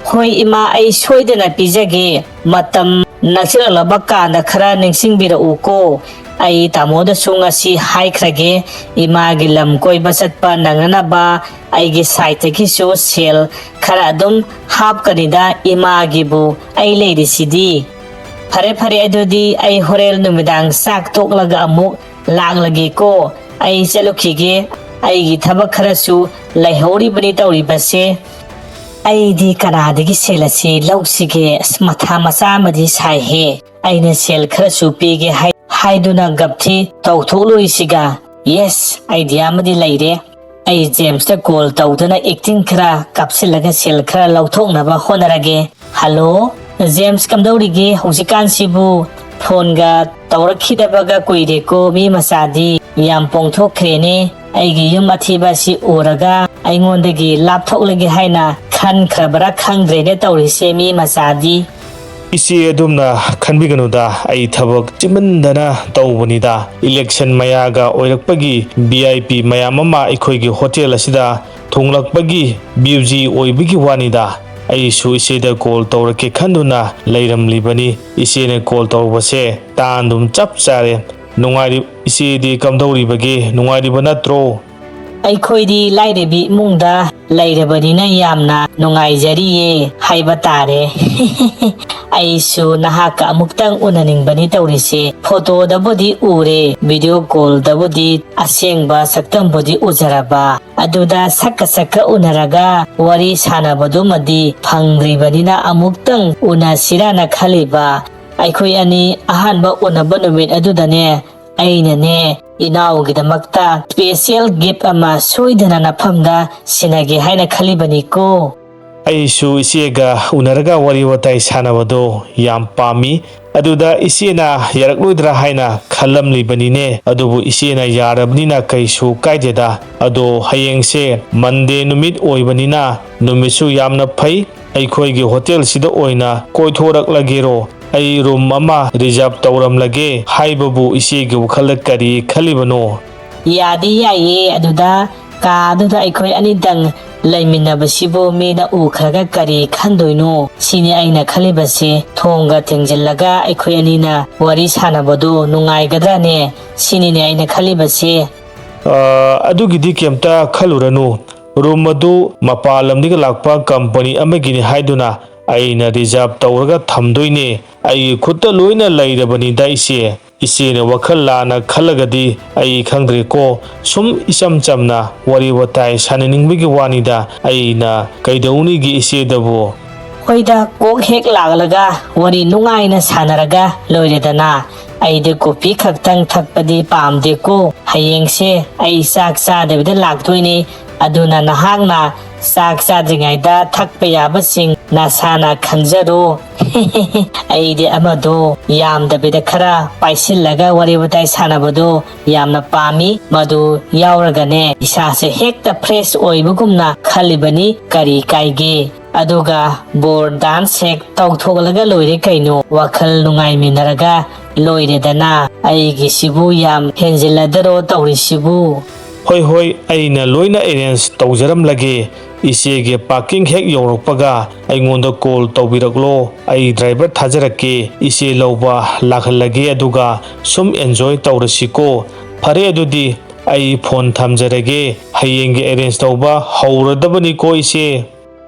ꯍꯣꯏ ꯏꯃꯥ, ꯑꯩ ꯁꯣꯏꯗꯅ ꯄꯤꯖꯒꯦ꯫ ꯃꯇꯝ ꯅꯛꯁꯤꯜꯂꯛꯂꯕ ꯀꯥꯟꯗ ꯈꯔ ꯅꯤꯡꯁꯤꯡꯕꯤꯔꯛꯎꯀꯣ꯫ ꯑꯩ ꯇꯥꯃꯣꯗꯁꯨ ꯉꯁꯤ ꯍꯥꯏꯈ꯭ꯔꯒꯦ, ꯏꯃꯥꯒꯤ ꯂꯝ ꯀꯣꯏꯕ ꯆꯠꯄ ꯅꯪꯅꯅꯕ ꯑꯩꯒꯤ ꯁꯥꯏꯠꯇꯒꯤꯁꯨ ꯁꯦꯜ ꯈꯔ ꯑꯗꯨꯝ ꯍꯥꯞꯀꯅꯤꯗ꯫ ꯏꯃꯥꯒꯤꯕꯨ ꯑꯩ ꯂꯩꯔꯤꯁꯤꯗꯤ꯫ ꯐꯔꯦ ꯐꯔꯦ, ꯑꯗꯨꯗꯤ ꯑꯩ ꯍꯣꯔꯦꯟ ꯅꯨꯃꯤꯗꯥꯡ ꯆꯥꯛ ꯇꯣꯛꯂꯒ ꯑꯃꯨꯛ ꯂꯥꯛꯂꯒꯦꯀꯣ꯫ ꯑꯩ ꯆꯠꯂꯨꯈꯤꯒꯦ, ꯑꯩꯒꯤ ꯊꯕꯛ ꯈꯔꯁꯨ ꯂꯩꯍꯧꯔꯤꯕꯅꯤ ꯇꯧꯔꯤꯕꯁꯦ꯫ ꯑꯩꯗꯤ ꯀꯅꯥꯗꯒꯤ ꯁꯦꯜ ꯑꯁꯤ ꯂꯧꯁꯤꯒꯦ? ꯑꯁ, ꯃꯊꯥ ꯃꯆꯥ ꯑꯃꯗꯤ ꯁꯥꯏꯍꯦ꯫ ꯑꯩꯅ ꯁꯦꯜ ꯈꯔꯁꯨ ꯄꯤꯒꯦ ꯍꯥꯏ-, ꯍꯥꯏꯗꯨꯅ ꯒꯞꯊꯤ ꯇꯧꯊꯣꯛꯂꯨꯔꯤꯁꯤꯒ꯫ ꯌꯦꯁ, ꯑꯥꯏꯗꯤꯌꯥ ꯑꯃꯗꯤ ꯂꯩꯔꯦ꯫ ꯑꯩ ꯖꯦꯝꯁꯇ ꯀꯣꯜ ꯇꯧꯗꯨꯅ ꯑꯦꯛꯇꯤꯡ ꯈꯔ ꯀꯥꯞꯁꯤꯜꯂꯒ ꯁꯦꯜ ꯈꯔ ꯂꯧꯊꯣꯛꯅꯕ ꯍꯣꯠꯅꯔꯒꯦ꯫ ꯍꯜꯂꯣ, ꯖꯦꯝꯁ, ꯀꯝꯗꯧꯔꯤꯒꯦ ꯍꯧꯖꯤꯛꯀꯥꯟꯁꯤꯕꯨ? ꯐꯣꯟꯒ ꯇꯧꯔꯛꯈꯤꯗꯕꯒ ꯀꯨꯏꯔꯦꯀꯣ꯫ ꯃꯤ ꯃꯆꯥꯗꯤ ꯌꯥꯝ ꯄꯣꯡꯊꯣꯛꯈ꯭ꯔꯦꯅꯦ꯫ ꯑꯩꯒꯤ ꯌꯨꯝ ꯑꯊꯤꯕ ꯑꯁꯤ ꯎꯔꯒ ꯑꯩꯉꯣꯟꯗꯒꯤ ꯂꯥꯞꯊꯣꯛꯂꯒꯦ ꯍꯥꯏꯅ ꯈꯟꯈ꯭ꯔꯕ꯭ꯔꯥ ꯈꯪꯗ꯭ꯔꯦꯅꯦ ꯇꯧꯔꯤꯁꯦ, ꯃꯤ ꯃꯆꯥꯗꯤ꯫ ꯏꯆꯦ, ꯑꯗꯨꯝꯅ ꯈꯟꯕꯤꯒꯅꯨꯗ, ꯑꯩ ꯊꯕꯛ ꯆꯤꯟꯃꯟꯗꯅ ꯇꯧꯕꯅꯤꯗ꯫ ꯏꯂꯦꯛꯁꯟ ꯃꯌꯥꯒ ꯑꯣꯏꯔꯛꯄꯒꯤ ꯚꯤ ꯑꯥꯏ ꯄꯤ ꯃꯌꯥꯝ ꯑꯃ ꯑꯩꯈꯣꯏꯒꯤ ꯍꯣꯇꯦꯜ ꯑꯁꯤꯗ ꯊꯨꯡꯂꯛꯄꯒꯤ ꯕ꯭ꯌꯨꯖꯤ ꯑꯣꯏꯕꯒꯤ ꯋꯥꯅꯤꯗ꯫ ꯑꯩꯁꯨ ꯏꯆꯦꯗ ꯀꯣꯜ ꯇꯧꯔꯛꯀꯦ ꯈꯟꯗꯨꯅ ꯂꯩꯔꯝꯂꯤꯕꯅꯤ꯫ ꯏꯆꯦꯅ ꯀꯣꯜ ꯇꯧꯔꯛꯄꯁꯦ ꯇꯥꯟ ꯑꯗꯨꯝ ꯆꯞ ꯆꯥꯔꯦ꯫ ꯅꯨꯡꯉꯥꯏꯔꯤ-, ꯏꯆꯦꯗꯤ ꯀꯝꯗꯧꯔꯤꯕꯒꯦ? ꯅꯨꯡꯉꯥꯏꯔꯤꯕ ꯅꯠꯇ꯭ꯔꯣ? ꯑꯩꯈꯣꯏꯗꯤ ꯂꯥꯏꯔꯕꯤ ꯏꯃꯨꯡꯗ ꯂꯩꯔꯕꯅꯤꯅ ꯌꯥꯝꯅ ꯅꯨꯡꯉꯥꯏꯖꯔꯤꯌꯦ ꯍꯥꯏꯕ ꯇꯥꯔꯦ꯫ ꯑꯩꯁꯨ ꯅꯍꯥꯛꯀ ꯑꯃꯨꯛꯇꯪ ꯎꯅꯅꯤꯡꯕꯅꯤ ꯇꯧꯔꯤꯁꯦ꯫ ꯐꯣꯇꯣꯗꯕꯨꯗꯤ ꯎꯔꯦ, ꯚꯤꯗꯤꯑꯣ ꯀꯣꯜꯗꯕꯨꯗꯤ ꯑꯁꯦꯡꯕ ꯁꯛꯇꯝꯕꯨꯗꯤ ꯎꯖꯔꯕ, ꯑꯗꯨꯗ ꯁꯛꯀ ꯁꯛꯀ ꯎꯅꯔꯒ ꯋꯥꯔꯤ ꯁꯥꯟꯅꯕꯗꯨꯃꯗꯤ ꯐꯪꯗ꯭ꯔꯤꯕꯅꯤꯅ ꯑꯃꯨꯛꯇꯪ ꯎꯅꯁꯤꯔꯥꯅ ꯈꯜꯂꯤꯕ꯫ ꯑꯩꯈꯣꯏ ꯑꯅꯤ ꯑꯍꯥꯟꯕ ꯎꯅꯕ ꯅꯨꯃꯤꯠ ꯑꯗꯨꯗꯅꯦ, ꯑꯩꯅꯅꯦ ꯏꯅꯥꯎꯒꯤꯗꯃꯛꯇ special gift ꯑꯃ ꯁꯣꯏꯗꯅ ꯅꯐꯝꯗ ꯁꯤꯟꯅꯒꯦ ꯍꯥꯏꯅ ꯈꯜꯂꯤꯕꯅꯤꯀꯣ꯫ ꯑꯩꯁꯨ ꯏꯆꯦꯒ ꯎꯅꯔꯒ ꯋꯥꯔꯤ ꯋꯥꯇꯥꯏ ꯁꯥꯟꯅꯕꯗꯣ ꯌꯥꯝ ꯄꯥꯝꯃꯤ꯫ ꯑꯗꯨꯗ ꯏꯆꯦꯅ ꯌꯥꯔꯛꯂꯣꯏꯗ꯭ꯔꯥ ꯍꯥꯏꯅ ꯈꯜꯂꯝꯂꯤꯕꯅꯤꯅꯦ꯫ ꯑꯗꯨꯕꯨ ꯏꯆꯦꯅ ꯌꯥꯔꯕꯅꯤꯅ ꯀꯩꯁꯨ ꯀꯥꯏꯗꯦꯗ꯫ ꯑꯗꯣ ꯍꯌꯦꯡꯁꯦ ꯃꯟꯗꯦ ꯅꯨꯃꯤꯠ ꯑꯣꯏꯕꯅꯤꯅ ꯅꯨꯃꯤꯠꯁꯨ ꯌꯥꯝꯅ ꯐꯩ꯫ ꯑꯩꯈꯣꯏꯒꯤ ꯍꯣꯇꯦꯜꯁꯤꯗ ꯑꯣꯏꯅ ꯀꯣꯏꯊꯣꯔꯛꯂꯒꯦꯔꯣ? ꯑꯩ ꯔꯨꯝ ꯑꯃ ꯔꯤꯖꯥꯔꯚ ꯇꯧꯔꯝꯂꯒꯦ ꯍꯥꯏꯕꯕꯨ ꯏꯆꯦꯒꯤ ꯋꯥꯈꯜꯗ ꯀꯔꯤ ꯈꯜꯂꯤꯕꯅꯣ? ꯌꯥꯗꯤ ꯌꯥꯏꯌꯦ, ꯑꯗꯨꯗ ꯀꯥ ꯑꯗꯨꯗ ꯑꯩꯈꯣꯏ ꯑꯅꯤꯗꯪ ꯂꯩꯃꯤꯟꯅꯕꯁꯤꯕꯨ ꯃꯤꯅ ꯎꯈ꯭ꯔꯒ ꯀꯔꯤ ꯈꯟꯗꯣꯏꯅꯣ? ꯁꯤꯅꯤ ꯑꯩꯅ ꯈꯜꯂꯤꯕꯁꯦ꯫ ꯊꯣꯡꯒ ꯊꯤꯡꯖꯤꯜꯂꯒ ꯑꯩꯈꯣꯏ ꯑꯅꯤꯅ ꯋꯥꯔꯤ ꯁꯥꯟꯅꯕꯗꯨ ꯅꯨꯡꯉꯥꯏꯒꯗ꯭ꯔꯥꯅꯦ? ꯁꯤꯅꯤꯅꯦ ꯑꯩꯅ ꯈꯜꯂꯤꯕꯁꯦ꯫ ꯑ, ꯑꯗꯨꯒꯤꯗꯤ ꯀꯩꯝꯇ ꯈꯜꯂꯨꯔꯅꯨ꯫ ꯔꯨꯝ ꯑꯗꯨ ꯃꯄꯥꯟ ꯂꯝꯗꯒꯤ ꯂꯥꯛꯄ ꯀꯝꯄꯅꯤ ꯑꯃꯒꯤꯅꯤ ꯍꯥꯏꯗꯨꯅ ꯑꯩꯅ ꯔꯤꯖꯥꯔꯚ ꯇꯧꯔꯒ ꯊꯝꯗꯣꯏꯅꯦ꯫ ꯑꯩꯒꯤ ꯈꯨꯠꯇ ꯂꯣꯏꯅ ꯂꯩꯔꯕꯅꯤꯗ ꯏꯆꯦ꯫ ꯏꯆꯦꯅ ꯋꯥꯈꯜ ꯂꯥꯟꯅ ꯈꯜꯂꯒꯗꯤ ꯑꯩ ꯈꯪꯗ꯭ꯔꯦꯀꯣ꯫ ꯁꯨꯝ ꯏꯆꯝ ꯆꯝꯅ ꯋꯥꯔꯤ ꯋꯥꯇꯥꯏ ꯁꯥꯟꯅꯅꯤꯡꯕꯒꯤ ꯋꯥꯅꯤꯗ꯫ ꯑꯩꯅ ꯀꯩꯗꯧꯅꯤꯒꯦ ꯏꯆꯦꯗꯕꯨ? ꯍꯣꯏꯗ, ꯀꯣꯛ ꯍꯦꯛ ꯂꯥꯛꯂꯒ ꯋꯥꯔꯤ ꯅꯨꯡꯉꯥꯏꯅ ꯁꯥꯟꯅꯔꯒ ꯂꯣꯏꯔꯦꯗꯅ꯫ ꯑꯩꯗꯤ ꯀꯣꯐꯤ ꯈꯛꯇꯪ ꯊꯛꯄꯗꯤ ꯄꯥꯝꯗꯦꯀꯣ꯫ ꯍꯌꯦꯡꯁꯦ ꯑꯩ ꯆꯥꯛ ꯆꯥꯗꯕꯤꯗ ꯂꯥꯛꯇꯣꯏꯅꯦ꯫ ꯑꯗꯨꯅ ꯅꯍꯥꯛꯅ ꯆꯥꯛ ꯆꯥꯗ꯭ꯔꯤꯉꯩꯗ ꯊꯛꯄ ꯌꯥꯕꯁꯤꯡ ꯅꯁꯥꯅ ꯈꯟꯖꯔꯣ꯫ ꯑꯩꯗꯤ ꯑꯃꯗꯣ ꯌꯥꯝꯗꯕꯤꯗ ꯈꯔ ꯄꯥꯏꯁꯤꯜꯂꯒ ꯋꯥꯔꯤ ꯋꯥꯇꯥꯏ ꯁꯥꯟꯅꯕꯗꯣ ꯌꯥꯝꯅ ꯄꯥꯝꯃꯤ꯫ ꯃꯗꯨ ꯌꯥꯎꯔꯒꯅꯦ ꯏꯁꯥꯁꯦ ꯍꯦꯛꯇ fresh ꯑꯣꯏꯕꯒꯨꯝꯅ ꯈꯜꯂꯤꯕꯅꯤ꯫ ꯀꯔꯤ ꯀꯥꯏꯒꯦ? ꯑꯗꯨꯒ ꯕꯣꯔ dance ꯍꯦꯛ ꯇꯧꯊꯣꯛꯂꯒ ꯂꯣꯏꯔꯦ ꯀꯩꯅꯣ꯫ ꯋꯥꯈꯜ ꯅꯨꯡꯉꯥꯏꯃꯤꯟꯅꯔꯒ ꯂꯣꯏꯔꯦꯗꯅ꯫ ꯑꯩꯒꯤꯁꯤꯕꯨ ꯌꯥꯝ ꯍꯦꯟꯖꯤꯜꯂꯗꯔꯣ ꯇꯧꯔꯤꯁꯤꯕꯨ? ꯍꯣꯏ, ꯍꯣꯏ, ꯑꯩꯅ ꯂꯣꯏꯅ arrange ꯇꯧꯖꯔꯝꯂꯒꯦ꯫ ꯏꯆꯦꯒꯤ parking ꯍꯦꯛ ꯌꯧꯔꯛꯄꯒ ꯑꯩꯉꯣꯟꯗ call ꯇꯧꯕꯤꯔꯛꯂꯣ꯫ ꯑꯩ driver ꯊꯥꯖꯔꯛꯀꯦ꯫ ꯏꯆꯦ ꯂꯧꯕ ꯂꯥꯛꯍꯜꯂꯒꯦ, ꯑꯗꯨꯒ ꯁꯨꯝ enjoy ꯇꯧꯔꯁꯤꯀꯣ꯫ ꯐꯔꯦ, ꯑꯗꯨꯗꯤ ꯑꯩ phone ꯊꯝꯖꯔꯒꯦ꯫ ꯍꯌꯦꯡꯒꯤ arrange ꯇꯧꯕ ꯍꯧꯔꯗꯕꯅꯤꯀꯣ, ꯏꯆꯦ꯫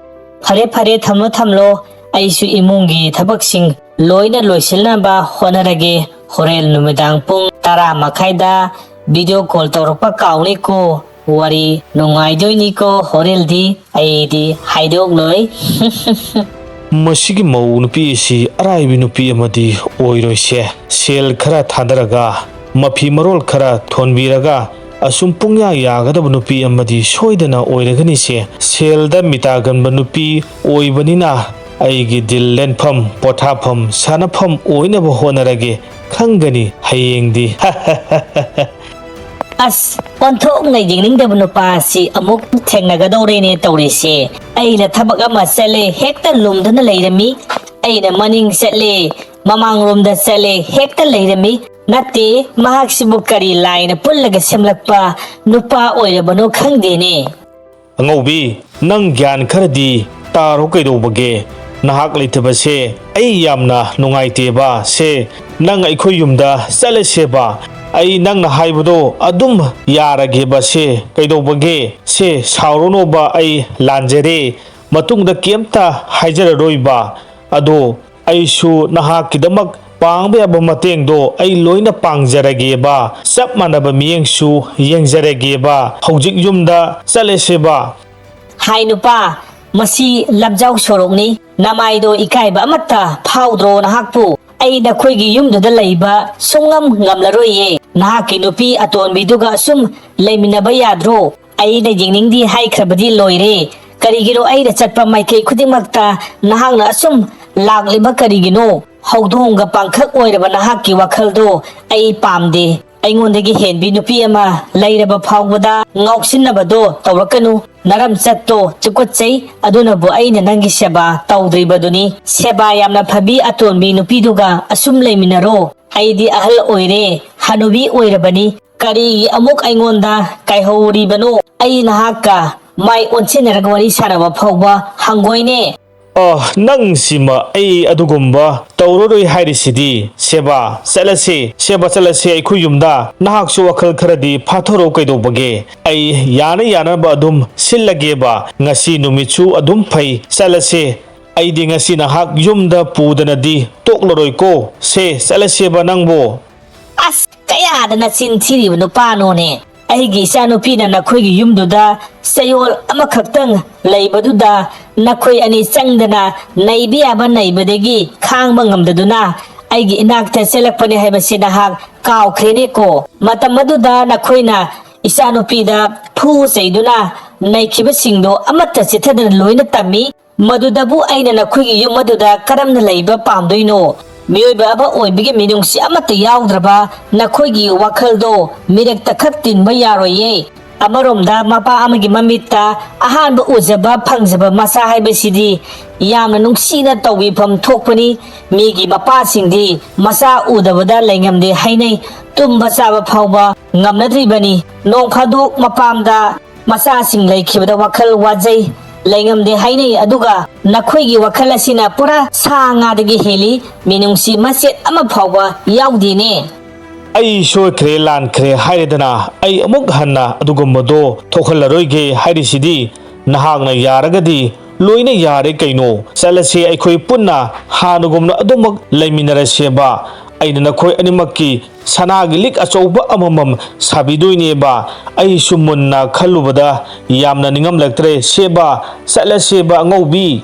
ꯐꯔꯦ, ꯐꯔꯦ, ꯊꯝꯃꯣ, ꯊꯝꯂꯣ꯫ ꯑꯩꯁꯨ ꯏꯃꯨꯡꯒꯤ ꯊꯕꯛꯁꯤꯡ ꯂꯣꯏꯅ ꯂꯣꯏꯁꯤꯟꯅꯕ ꯍꯣꯠꯅꯔꯒꯦ꯫ ꯍꯣꯔꯦꯟ ꯅꯨꯃꯤꯗꯥꯡ ꯄꯨꯡ ꯇꯔꯥ ꯃꯈꯥꯏꯗ video call ꯇꯧꯔꯛꯄ ꯀꯥꯎꯅꯤꯀꯣ꯫ ꯋꯥꯔꯤ ꯅꯨꯡꯉꯥꯏꯗꯣꯏꯅꯤꯀꯣ ꯍꯣꯔꯦꯟꯗꯤ꯫ ꯑꯩꯗꯤ ꯍꯥꯏꯗꯣꯛꯂꯣꯏ꯫ ꯃꯁꯤꯒꯤ ꯃꯧ ꯅꯨꯄꯤ ꯑꯁꯤ ꯑꯔꯥꯏꯕꯤ ꯅꯨꯄꯤ ꯑꯃꯗꯤ ꯑꯣꯏꯔꯣꯏꯁꯦ꯫ ꯁꯦꯜ ꯈꯔ ꯊꯥꯗꯔꯒ, ꯃꯐꯤ ꯃꯔꯣꯜ ꯈꯔ ꯊꯣꯟꯕꯤꯔꯒ, ꯑꯁꯨꯝ ꯄꯨꯡꯌꯥ ꯌꯥꯒꯗꯕ ꯅꯨꯄꯤ ꯑꯃꯗꯤ ꯁꯣꯏꯗꯅ ꯑꯣꯏꯔꯒꯅꯤꯁꯦ꯫ ꯁꯦꯜꯗ ꯃꯤꯇꯥꯒꯟꯕ ꯅꯨꯄꯤ ꯑꯣꯏꯕꯅꯤꯅ ꯑꯩꯒꯤ ꯗꯤꯜ ꯂꯦꯟꯐꯝ, ꯄꯣꯊꯥꯐꯝ, ꯁꯥꯟꯅꯐꯝ ꯑꯣꯏꯅꯕ ꯍꯣꯠꯅꯔꯒꯦ꯫ ꯈꯪꯒꯅꯤ ꯍꯌꯦꯡꯗꯤ꯫ ꯑꯁ, ꯑꯣꯟꯊꯣꯛꯅ ꯌꯦꯡꯅꯤꯡꯗꯕ ꯅꯨꯄꯥꯁꯤ ꯑꯃꯨꯛ ꯊꯦꯡꯅꯒꯗꯧꯔꯦꯅꯦ ꯇꯧꯔꯤꯁꯦ꯫ ꯑꯩꯅ ꯊꯕꯛ ꯑꯃ ꯆꯠꯂꯦ, ꯍꯦꯛꯇ ꯂꯨꯝꯗꯨꯅ ꯂꯩꯔꯝꯃꯤ꯫ ꯑꯩꯅ ꯃꯅꯤꯡ ꯆꯠꯂꯦ, ꯃꯃꯥꯡꯂꯣꯝꯗ ꯆꯠꯂꯦ, ꯍꯦꯛꯇ ꯂꯩꯔꯝꯃꯤ꯫ ꯅꯠꯇꯦ, ꯃꯍꯥꯛꯁꯤꯕꯨ ꯀꯔꯤ ꯂꯥꯏꯅ ꯄꯨꯜꯂꯒ ꯁꯦꯝꯂꯛꯄ ꯅꯨꯄꯥ ꯑꯣꯏꯔꯕꯅꯣ ꯈꯪꯗꯦꯅꯦ꯫ ꯑꯉꯧꯕꯤ, ꯅꯪ ꯒ꯭ꯌꯥꯟ ꯈꯔꯗꯤ ꯇꯥꯔꯣ ꯀꯩꯗꯧꯕꯒꯦ? ꯅꯍꯥꯛ ꯂꯩꯇꯕꯁꯦ ꯑꯩ ꯌꯥꯝꯅ ꯅꯨꯡꯉꯥꯏꯇꯦꯕ꯫ ꯁꯦ, ꯅꯪ ꯑꯩꯈꯣꯏ ꯌꯨꯝꯗ ꯆꯠꯂꯁꯦꯕ꯫ ꯑꯩ ꯅꯪꯅ ꯍꯥꯏꯕꯗꯣ ꯑꯗꯨꯝ ꯌꯥꯔꯒꯦꯕ꯫ ꯁꯦ, ꯀꯩꯗꯧꯕꯒꯦ? ꯁꯦ, ꯁꯥꯎꯔꯨꯅꯣꯕ, ꯑꯩ ꯂꯥꯟꯖꯔꯦ꯫ ꯃꯇꯨꯡꯗ ꯀꯩꯝꯇ ꯍꯥꯏꯖꯔꯔꯣꯏꯕ꯫ ꯑꯗꯣ ꯑꯩꯁꯨ ꯅꯍꯥꯛꯀꯤꯗꯃꯛ ꯄꯥꯡꯕ ꯌꯥꯕ ꯃꯇꯦꯡꯗꯣ ꯑꯩ ꯂꯣꯏꯅ ꯄꯥꯡꯖꯔꯒꯦꯕ, ꯆꯞ ꯃꯥꯟꯅꯕ ꯃꯤꯠꯌꯦꯡꯁꯨ ꯌꯦꯡꯖꯔꯒꯦꯕ꯫ ꯍꯧꯖꯤꯛ ꯌꯨꯝꯗ ꯆꯠꯂꯁꯦꯕ꯫ ꯍꯥꯏ ꯅꯨꯄꯥ, ꯃꯁꯤ ꯂꯝꯖꯥꯎ ꯁꯣꯔꯣꯛꯅꯤ, ꯅꯃꯥꯏꯗꯣ ꯏꯀꯥꯏꯕ ꯑꯃꯠꯇ ꯐꯥꯎꯗ꯭ꯔꯣ ꯅꯍꯥꯛꯄꯨ? ꯑꯩ ꯅꯈꯣꯏꯒꯤ ꯌꯨꯝꯗꯨꯗ ꯂꯩꯕ ꯁꯨꯡꯉꯝ ꯉꯝꯂꯔꯣꯏꯌꯦ꯫ ꯅꯍꯥꯛꯀꯤ ꯅꯨꯄꯤ ꯑꯇꯣꯟꯕꯤꯗꯨꯒ ꯁꯨꯝ ꯂꯩꯃꯤꯟꯅꯕ ꯌꯥꯗ꯭ꯔꯣ? ꯑꯩꯅ ꯌꯦꯡꯅꯤꯡꯗꯦ ꯍꯥꯏꯈ꯭ꯔꯕꯗꯤ ꯂꯣꯏꯔꯦ꯫ ꯀꯔꯤꯒꯤꯅꯣ ꯑꯩꯅ ꯆꯠꯄ ꯃꯥꯏꯀꯩ ꯈꯨꯗꯤꯡꯃꯛꯇ ꯅꯍꯥꯛꯅ ꯑꯁꯨꯝ ꯂꯥꯛꯂꯤꯕ ꯀꯔꯤꯒꯤꯅꯣ? ꯍꯧꯗꯣꯡꯒ ꯄꯥꯡꯈꯛ ꯑꯣꯏꯔꯕ ꯅꯍꯥꯛꯀꯤ ꯋꯥꯈꯜꯗꯣ ꯑꯩ ꯄꯥꯝꯗꯦ꯫ ꯑꯩꯉꯣꯟꯗꯒꯤ ꯍꯦꯟꯕꯤ ꯅꯨꯄꯤ ꯑꯃ ꯂꯩꯔꯕ ꯐꯥꯎꯕꯗ ꯉꯥꯎꯁꯤꯟꯅꯕꯗꯣ ꯇꯧꯔꯛꯀꯅꯨ꯫ ꯅꯔꯝꯆꯠꯇꯣ ꯆꯨꯀꯠꯆꯩ꯫ ꯑꯗꯨꯅꯕꯨ ꯑꯩꯅ ꯅꯪꯒꯤ ꯁꯦꯕꯥ ꯇꯧꯗ꯭ꯔꯤꯕꯗꯨꯅꯤ꯫ ꯁꯦꯕꯥ ꯌꯥꯝꯅ ꯐꯕꯤ ꯑꯇꯣꯟꯕꯤ ꯅꯨꯄꯤꯗꯨꯒ ꯑꯁꯨꯝ ꯂꯩꯃꯤꯟꯅꯔꯣ꯫ ꯑꯩꯗꯤ ꯑꯍꯜ ꯑꯣꯏꯔꯦ, ꯍꯅꯨꯕꯤ ꯑꯣꯏꯔꯕꯅꯤ꯫ ꯀꯔꯤꯒꯤ ꯑꯃꯨꯛ ꯑꯩꯉꯣꯟꯗ ꯀꯥꯏꯍꯧꯔꯤꯕꯅꯣ? ꯑꯩ ꯅꯍꯥꯛꯀ ꯃꯥꯏ ꯑꯣꯟꯁꯤꯟꯅꯔꯒ ꯋꯥꯔꯤ ꯁꯥꯟꯅꯕ ꯐꯥꯎꯕ ꯍꯪꯒꯣꯏꯅꯦ꯫ ꯑ, ꯅꯪꯁꯤꯃ ꯑꯩ ꯑꯗꯨꯒꯨꯝꯕ ꯇꯧꯔꯔꯣꯏ ꯍꯥꯏꯔꯤꯁꯤꯗꯤ꯫ ꯁꯦꯕꯥ ꯆꯠꯂꯁꯤ, ꯁꯦꯕꯥ ꯆꯠꯂꯁꯤ ꯑꯩꯈꯣꯏ ꯌꯨꯝꯗ꯫ ꯅꯍꯥꯛꯁꯨ ꯋꯥꯈꯜ ꯈꯔꯗꯤ ꯐꯥꯊꯔꯣ ꯀꯩꯗꯧꯕꯒꯦ? ꯑꯩ ꯌꯥꯅ ꯌꯥꯅꯕ ꯑꯗꯨꯝ ꯁꯤꯜꯂꯒꯦꯕ꯫ ꯉꯁꯤ ꯅꯨꯃꯤꯠꯁꯨ ꯑꯗꯨꯝ ꯐꯩ, ꯆꯠꯂꯁꯦ꯫ ꯑꯩꯗꯤ ꯉꯁꯤ ꯅꯍꯥꯛ ꯌꯨꯝꯗ ꯄꯨꯗꯅꯗꯤ ꯇꯣꯛꯂꯔꯣꯏꯀꯣ꯫ ꯁꯦ, ꯆꯠꯂꯁꯦꯕ ꯅꯪꯕꯣ꯫ ꯑꯁ, ꯀꯌꯥꯗ ꯅꯆꯤꯟ ꯊꯤꯔꯤꯕ ꯅꯨꯄꯥꯅꯣꯅꯦ? ꯑꯩꯒꯤ ꯏꯆꯥꯅꯨꯄꯤꯅ ꯅꯈꯣꯏꯒꯤ ꯌꯨꯝꯗꯨꯗ ꯆꯌꯣꯜ ꯑꯃꯈꯛꯇꯪ ꯂꯩꯕꯗꯨꯗ ꯅꯈꯣꯏ ꯑꯅꯤ ꯆꯪꯗꯅ ꯅꯩꯕ ꯌꯥꯕ ꯅꯩꯕꯗꯒꯤ ꯈꯥꯡꯕ ꯉꯝꯗꯗꯨꯅ ꯑꯩꯒꯤ ꯏꯅꯥꯛꯇ ꯆꯦꯜꯂꯛꯄꯅꯦ ꯍꯥꯏꯕꯁꯤ ꯅꯍꯥꯛ ꯀꯥꯎꯈ꯭ꯔꯦꯅꯦꯀꯣ? ꯃꯇꯝ ꯑꯗꯨꯗ ꯅꯈꯣꯏꯅ ꯏꯆꯥꯅꯨꯄꯤꯗ ꯐꯨ ꯆꯩꯗꯨꯅ ꯅꯩꯈꯤꯕꯁꯤꯡꯗꯣ ꯑꯃꯠꯇ ꯆꯤꯠꯊꯗꯅ ꯂꯣꯏꯅ ꯇꯝꯃꯤ꯫ ꯃꯗꯨꯗꯕꯨ ꯑꯩꯅ ꯅꯈꯣꯏꯒꯤ ꯌꯨꯝ ꯑꯗꯨꯗ ꯀꯔꯝꯅ ꯂꯩꯕ ꯄꯥꯝꯗꯣꯏꯅꯣ? ꯃꯤꯑꯣꯏꯕ ꯑꯃ ꯑꯣꯏꯕꯒꯤ ꯃꯤꯅꯨꯡꯁꯤ ꯑꯃꯠꯇ ꯌꯥꯎꯗ꯭ꯔꯕ ꯅꯈꯣꯏꯒꯤ ꯋꯥꯈꯜꯗꯣ ꯃꯤꯔꯛꯇ ꯈꯛ ꯇꯤꯟꯕ ꯌꯥꯔꯣꯏꯌꯦ꯫ ꯑꯃꯔꯣꯝꯗ ꯃꯄꯥ ꯑꯃꯒꯤ ꯃꯃꯤꯠꯇ ꯑꯍꯥꯟꯕ ꯎꯖꯕ ꯐꯪꯖꯕ ꯃꯆꯥ ꯍꯥꯏꯕꯁꯤꯗꯤ ꯌꯥꯝꯅ ꯅꯨꯡꯁꯤꯅ ꯇꯧꯕꯤꯐꯝ ꯊꯣꯛꯄꯅꯤ꯫ ꯃꯤꯒꯤ ꯃꯄꯥꯁꯤꯡꯗꯤ ꯃꯆꯥ ꯎꯗꯕꯗ ꯂꯩꯉꯝꯗꯦ ꯍꯥꯏꯅꯩ꯫ ꯇꯨꯝꯕ ꯆꯥꯕ ꯐꯥꯎꯕ ꯉꯝꯅꯗ꯭ꯔꯤꯕꯅꯤ꯫ ꯅꯣꯡ ꯐꯥꯗꯣꯛ ꯃꯄꯥꯝꯗ ꯃꯆꯥꯁꯤꯡ ꯂꯩꯈꯤꯕꯗ ꯋꯥꯈꯜ ꯋꯥꯖꯩ, ꯂꯩꯉꯝꯗꯦ ꯍꯥꯏꯅꯩ꯫ ꯑꯗꯨꯒ ꯅꯈꯣꯏꯒꯤ ꯋꯥꯈꯜ ꯑꯁꯤꯅ ꯄꯨꯔꯥ ꯁꯥ ꯉꯥꯗꯒꯤ ꯍꯦꯜꯂꯤ, ꯃꯤꯅꯨꯡꯁꯤ ꯃꯆꯦꯠ ꯑꯃ ꯐꯥꯎꯕ ꯌꯥꯎꯗꯦꯅꯦ꯫ ꯑꯩ ꯁꯣꯏꯈ꯭ꯔꯦ, ꯂꯥꯟꯈ꯭ꯔꯦ ꯍꯥꯏꯔꯦꯗꯅ, ꯑꯩ ꯑꯃꯨꯛ ꯍꯟꯅ ꯑꯗꯨꯒꯨꯝꯕꯗꯣ ꯊꯣꯛꯍꯜꯂꯔꯣꯏꯒꯦ ꯍꯥꯏꯔꯤꯁꯤꯗꯤ꯫ ꯅꯍꯥꯛꯅ ꯌꯥꯔꯒꯗꯤ ꯂꯣꯏꯅ ꯌꯥꯔꯦ ꯀꯩꯅꯣ꯫ ꯆꯠꯂꯁꯦ, ꯑꯩꯈꯣꯏ ꯄꯨꯟꯅ ꯍꯥꯟꯅꯒꯨꯝꯅ ꯑꯗꯨꯃꯛ ꯂꯩꯃꯤꯟꯅꯔꯁꯦꯕ꯫ ꯑꯩꯅ ꯅꯈꯣꯏ ꯑꯅꯤꯃꯛꯀꯤ ꯁꯅꯥꯒꯤ ꯂꯤꯛ ꯑꯆꯧꯕ ꯑꯃꯃꯝ ꯁꯥꯕꯤꯗꯣꯏꯅꯦꯕ꯫ ꯑꯩꯁꯨ ꯃꯨꯟꯅ ꯈꯜꯂꯨꯕꯗ ꯌꯥꯝꯅ ꯅꯤꯡꯉꯝꯂꯛꯇ꯭ꯔꯦ꯫ ꯁꯦꯕ, ꯆꯠꯂꯁꯦꯕ ꯑꯉꯧꯕꯤ꯫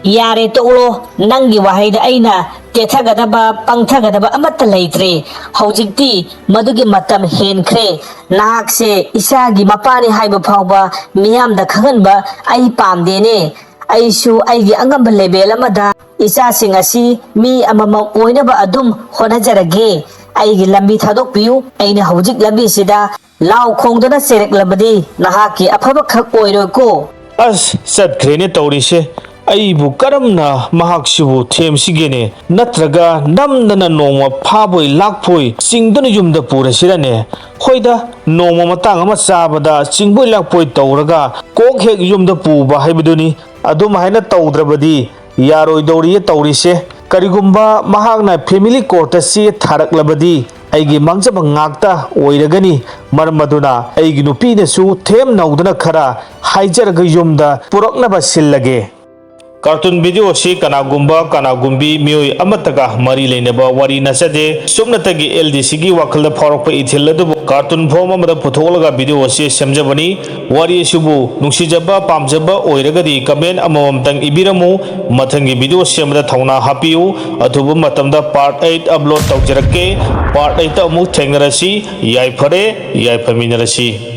ꯌꯥꯔꯦ, ꯇꯣꯛꯂꯣ꯫ ꯅꯪꯒꯤ ꯋꯥꯍꯩꯗ ꯑꯩꯅ ꯇꯦꯊꯒꯗꯕ, ꯄꯪꯊꯒꯗꯕ ꯑꯃꯠꯇ ꯂꯩꯇ꯭ꯔꯦ꯫ ꯍꯧꯖꯤꯛꯇꯤ ꯃꯗꯨꯒꯤ ꯃꯇꯝ ꯍꯦꯟꯈ꯭ꯔꯦ꯫ ꯅꯍꯥꯛꯁꯦ ꯏꯆꯥꯒꯤ ꯃꯄꯥꯅꯤ ꯍꯥꯏꯕ ꯐꯥꯎꯕ ꯃꯤꯌꯥꯝꯗ ꯈꯪꯍꯟꯕ ꯑꯩ ꯄꯥꯝꯗꯦꯅꯦ꯫ ꯑꯩꯁꯨ ꯑꯩꯒꯤ ꯑꯉꯝꯕ ꯂꯦꯕꯦꯜ ꯑꯃꯗ ꯏꯆꯥꯁꯤꯡ ꯑꯁꯤ ꯃꯤ ꯑꯃꯃꯝ ꯑꯣꯏꯅꯕ ꯑꯗꯨꯝ ꯍꯣꯠꯅꯖꯔꯒꯦ꯫ ꯑꯩꯒꯤ ꯂꯝꯕꯤ ꯊꯥꯗꯣꯛꯄꯤꯌꯨ꯫ ꯑꯩꯅ ꯍꯧꯖꯤꯛ ꯂꯝꯕꯤꯁꯤꯗ ꯂꯥꯎ ꯈꯣꯡꯗꯨꯅ ꯆꯦꯔꯛꯂꯕꯗꯤ ꯅꯍꯥꯛꯀꯤ ꯑꯐꯕ ꯈꯛ ꯑꯣꯏꯔꯣꯏꯀꯣ꯫ ꯑꯁ, ꯆꯠꯈ꯭ꯔꯦꯅꯦ ꯇꯧꯔꯤꯁꯦ꯫ ꯑꯩꯕꯨ ꯀꯔꯝꯅ ꯃꯍꯥꯛꯁꯤꯕꯨ ꯊꯦꯝꯁꯤꯒꯦꯅꯦ? ꯅꯠꯇ꯭ꯔꯒ ꯅꯝꯗꯅ ꯅꯣꯡꯃ ꯐꯥꯕꯣꯏ ꯂꯥꯛꯄꯣꯏ ꯆꯤꯡꯗꯨꯅ ꯌꯨꯝꯗ ꯄꯨꯔꯁꯤꯔꯅꯦ? ꯍꯣꯏꯗ, ꯅꯣꯡꯃ ꯃꯇꯥꯡ ꯑꯃ ꯆꯥꯕꯗ ꯆꯤꯡꯕꯣꯏ ꯂꯥꯛꯄꯣꯏ ꯇꯧꯔꯒ ꯀꯣꯛ ꯍꯦꯛ ꯌꯨꯝꯗ ꯄꯨꯕ ꯍꯥꯏꯕꯗꯨꯅꯤ꯫ ꯑꯗꯨꯝ ꯍꯥꯏꯅ ꯇꯧꯗ꯭ꯔꯕꯗꯤ ꯌꯥꯔꯣꯏꯗꯧꯔꯤꯌꯦ ꯇꯧꯔꯤꯁꯦ꯫ ꯀꯔꯤꯒꯨꯝꯕ ꯃꯍꯥꯛꯅ ꯐꯦꯃꯤꯂꯤ ꯀꯣꯔꯠꯇ ꯆꯦ ꯊꯥꯔꯛꯂꯕꯗꯤ ꯑꯩꯒꯤ ꯃꯥꯡꯖꯕ ꯉꯥꯛꯇ ꯑꯣꯏꯔꯒꯅꯤ꯫ ꯃꯔꯝ ꯑꯗꯨꯅ ꯑꯩꯒꯤ ꯅꯨꯄꯤꯅꯁꯨ ꯊꯦꯝ ꯅꯧꯗꯅ ꯈꯔ ꯍꯥꯏꯖꯔꯒ ꯌꯨꯝꯗ ꯄꯨꯔꯛꯅꯕ ꯁꯤꯜꯂꯒꯦ꯫ Cartoon video ꯑꯁꯤ ꯀꯅꯥꯒꯨꯝꯕ ꯀꯅꯥꯒꯨꯝꯕꯤ ꯃꯤꯑꯣꯏ ꯑꯃꯠꯇꯒ ꯃꯔꯤ ꯂꯩꯅꯕ ꯋꯥꯔꯤ ꯅꯠꯆꯗꯦ꯫ ꯁꯨꯞꯅꯇꯒꯤ L D C ꯒꯤ ꯋꯥꯈꯜꯗ ꯐꯥꯎꯔꯛꯄ ꯏꯊꯤꯜ ꯑꯗꯨꯕꯨ cartoon form ꯑꯃꯗ ꯄꯨꯊꯣꯛꯂꯒ video ꯑꯁꯤ ꯁꯦꯝꯖꯕꯅꯤ꯫ ꯋꯥꯔꯤ ꯑꯁꯤꯕꯨ ꯅꯨꯡꯁꯤꯖꯕ ꯄꯥꯝꯖꯕ ꯑꯣꯏꯔꯒꯗꯤ comment ꯑꯃꯃꯝꯇꯪ ꯏꯕꯤꯔꯝꯃꯨ꯫ ꯃꯊꯪꯒꯤ video ꯁꯦꯝꯕꯗ ꯊꯧꯅꯥ ꯍꯥꯞꯄꯤꯌꯨ꯫ ꯑꯊꯨꯕ ꯃꯇꯝꯗ part eight upload ꯇꯧꯖꯔꯛꯀꯦ꯫ Part eight ꯑꯃꯨꯛ ꯊꯦꯡꯅꯔꯁꯤ꯫ ꯌꯥꯏꯐꯔꯦ, ꯌꯥꯏꯐꯃꯤꯟꯅꯔꯁꯤ꯫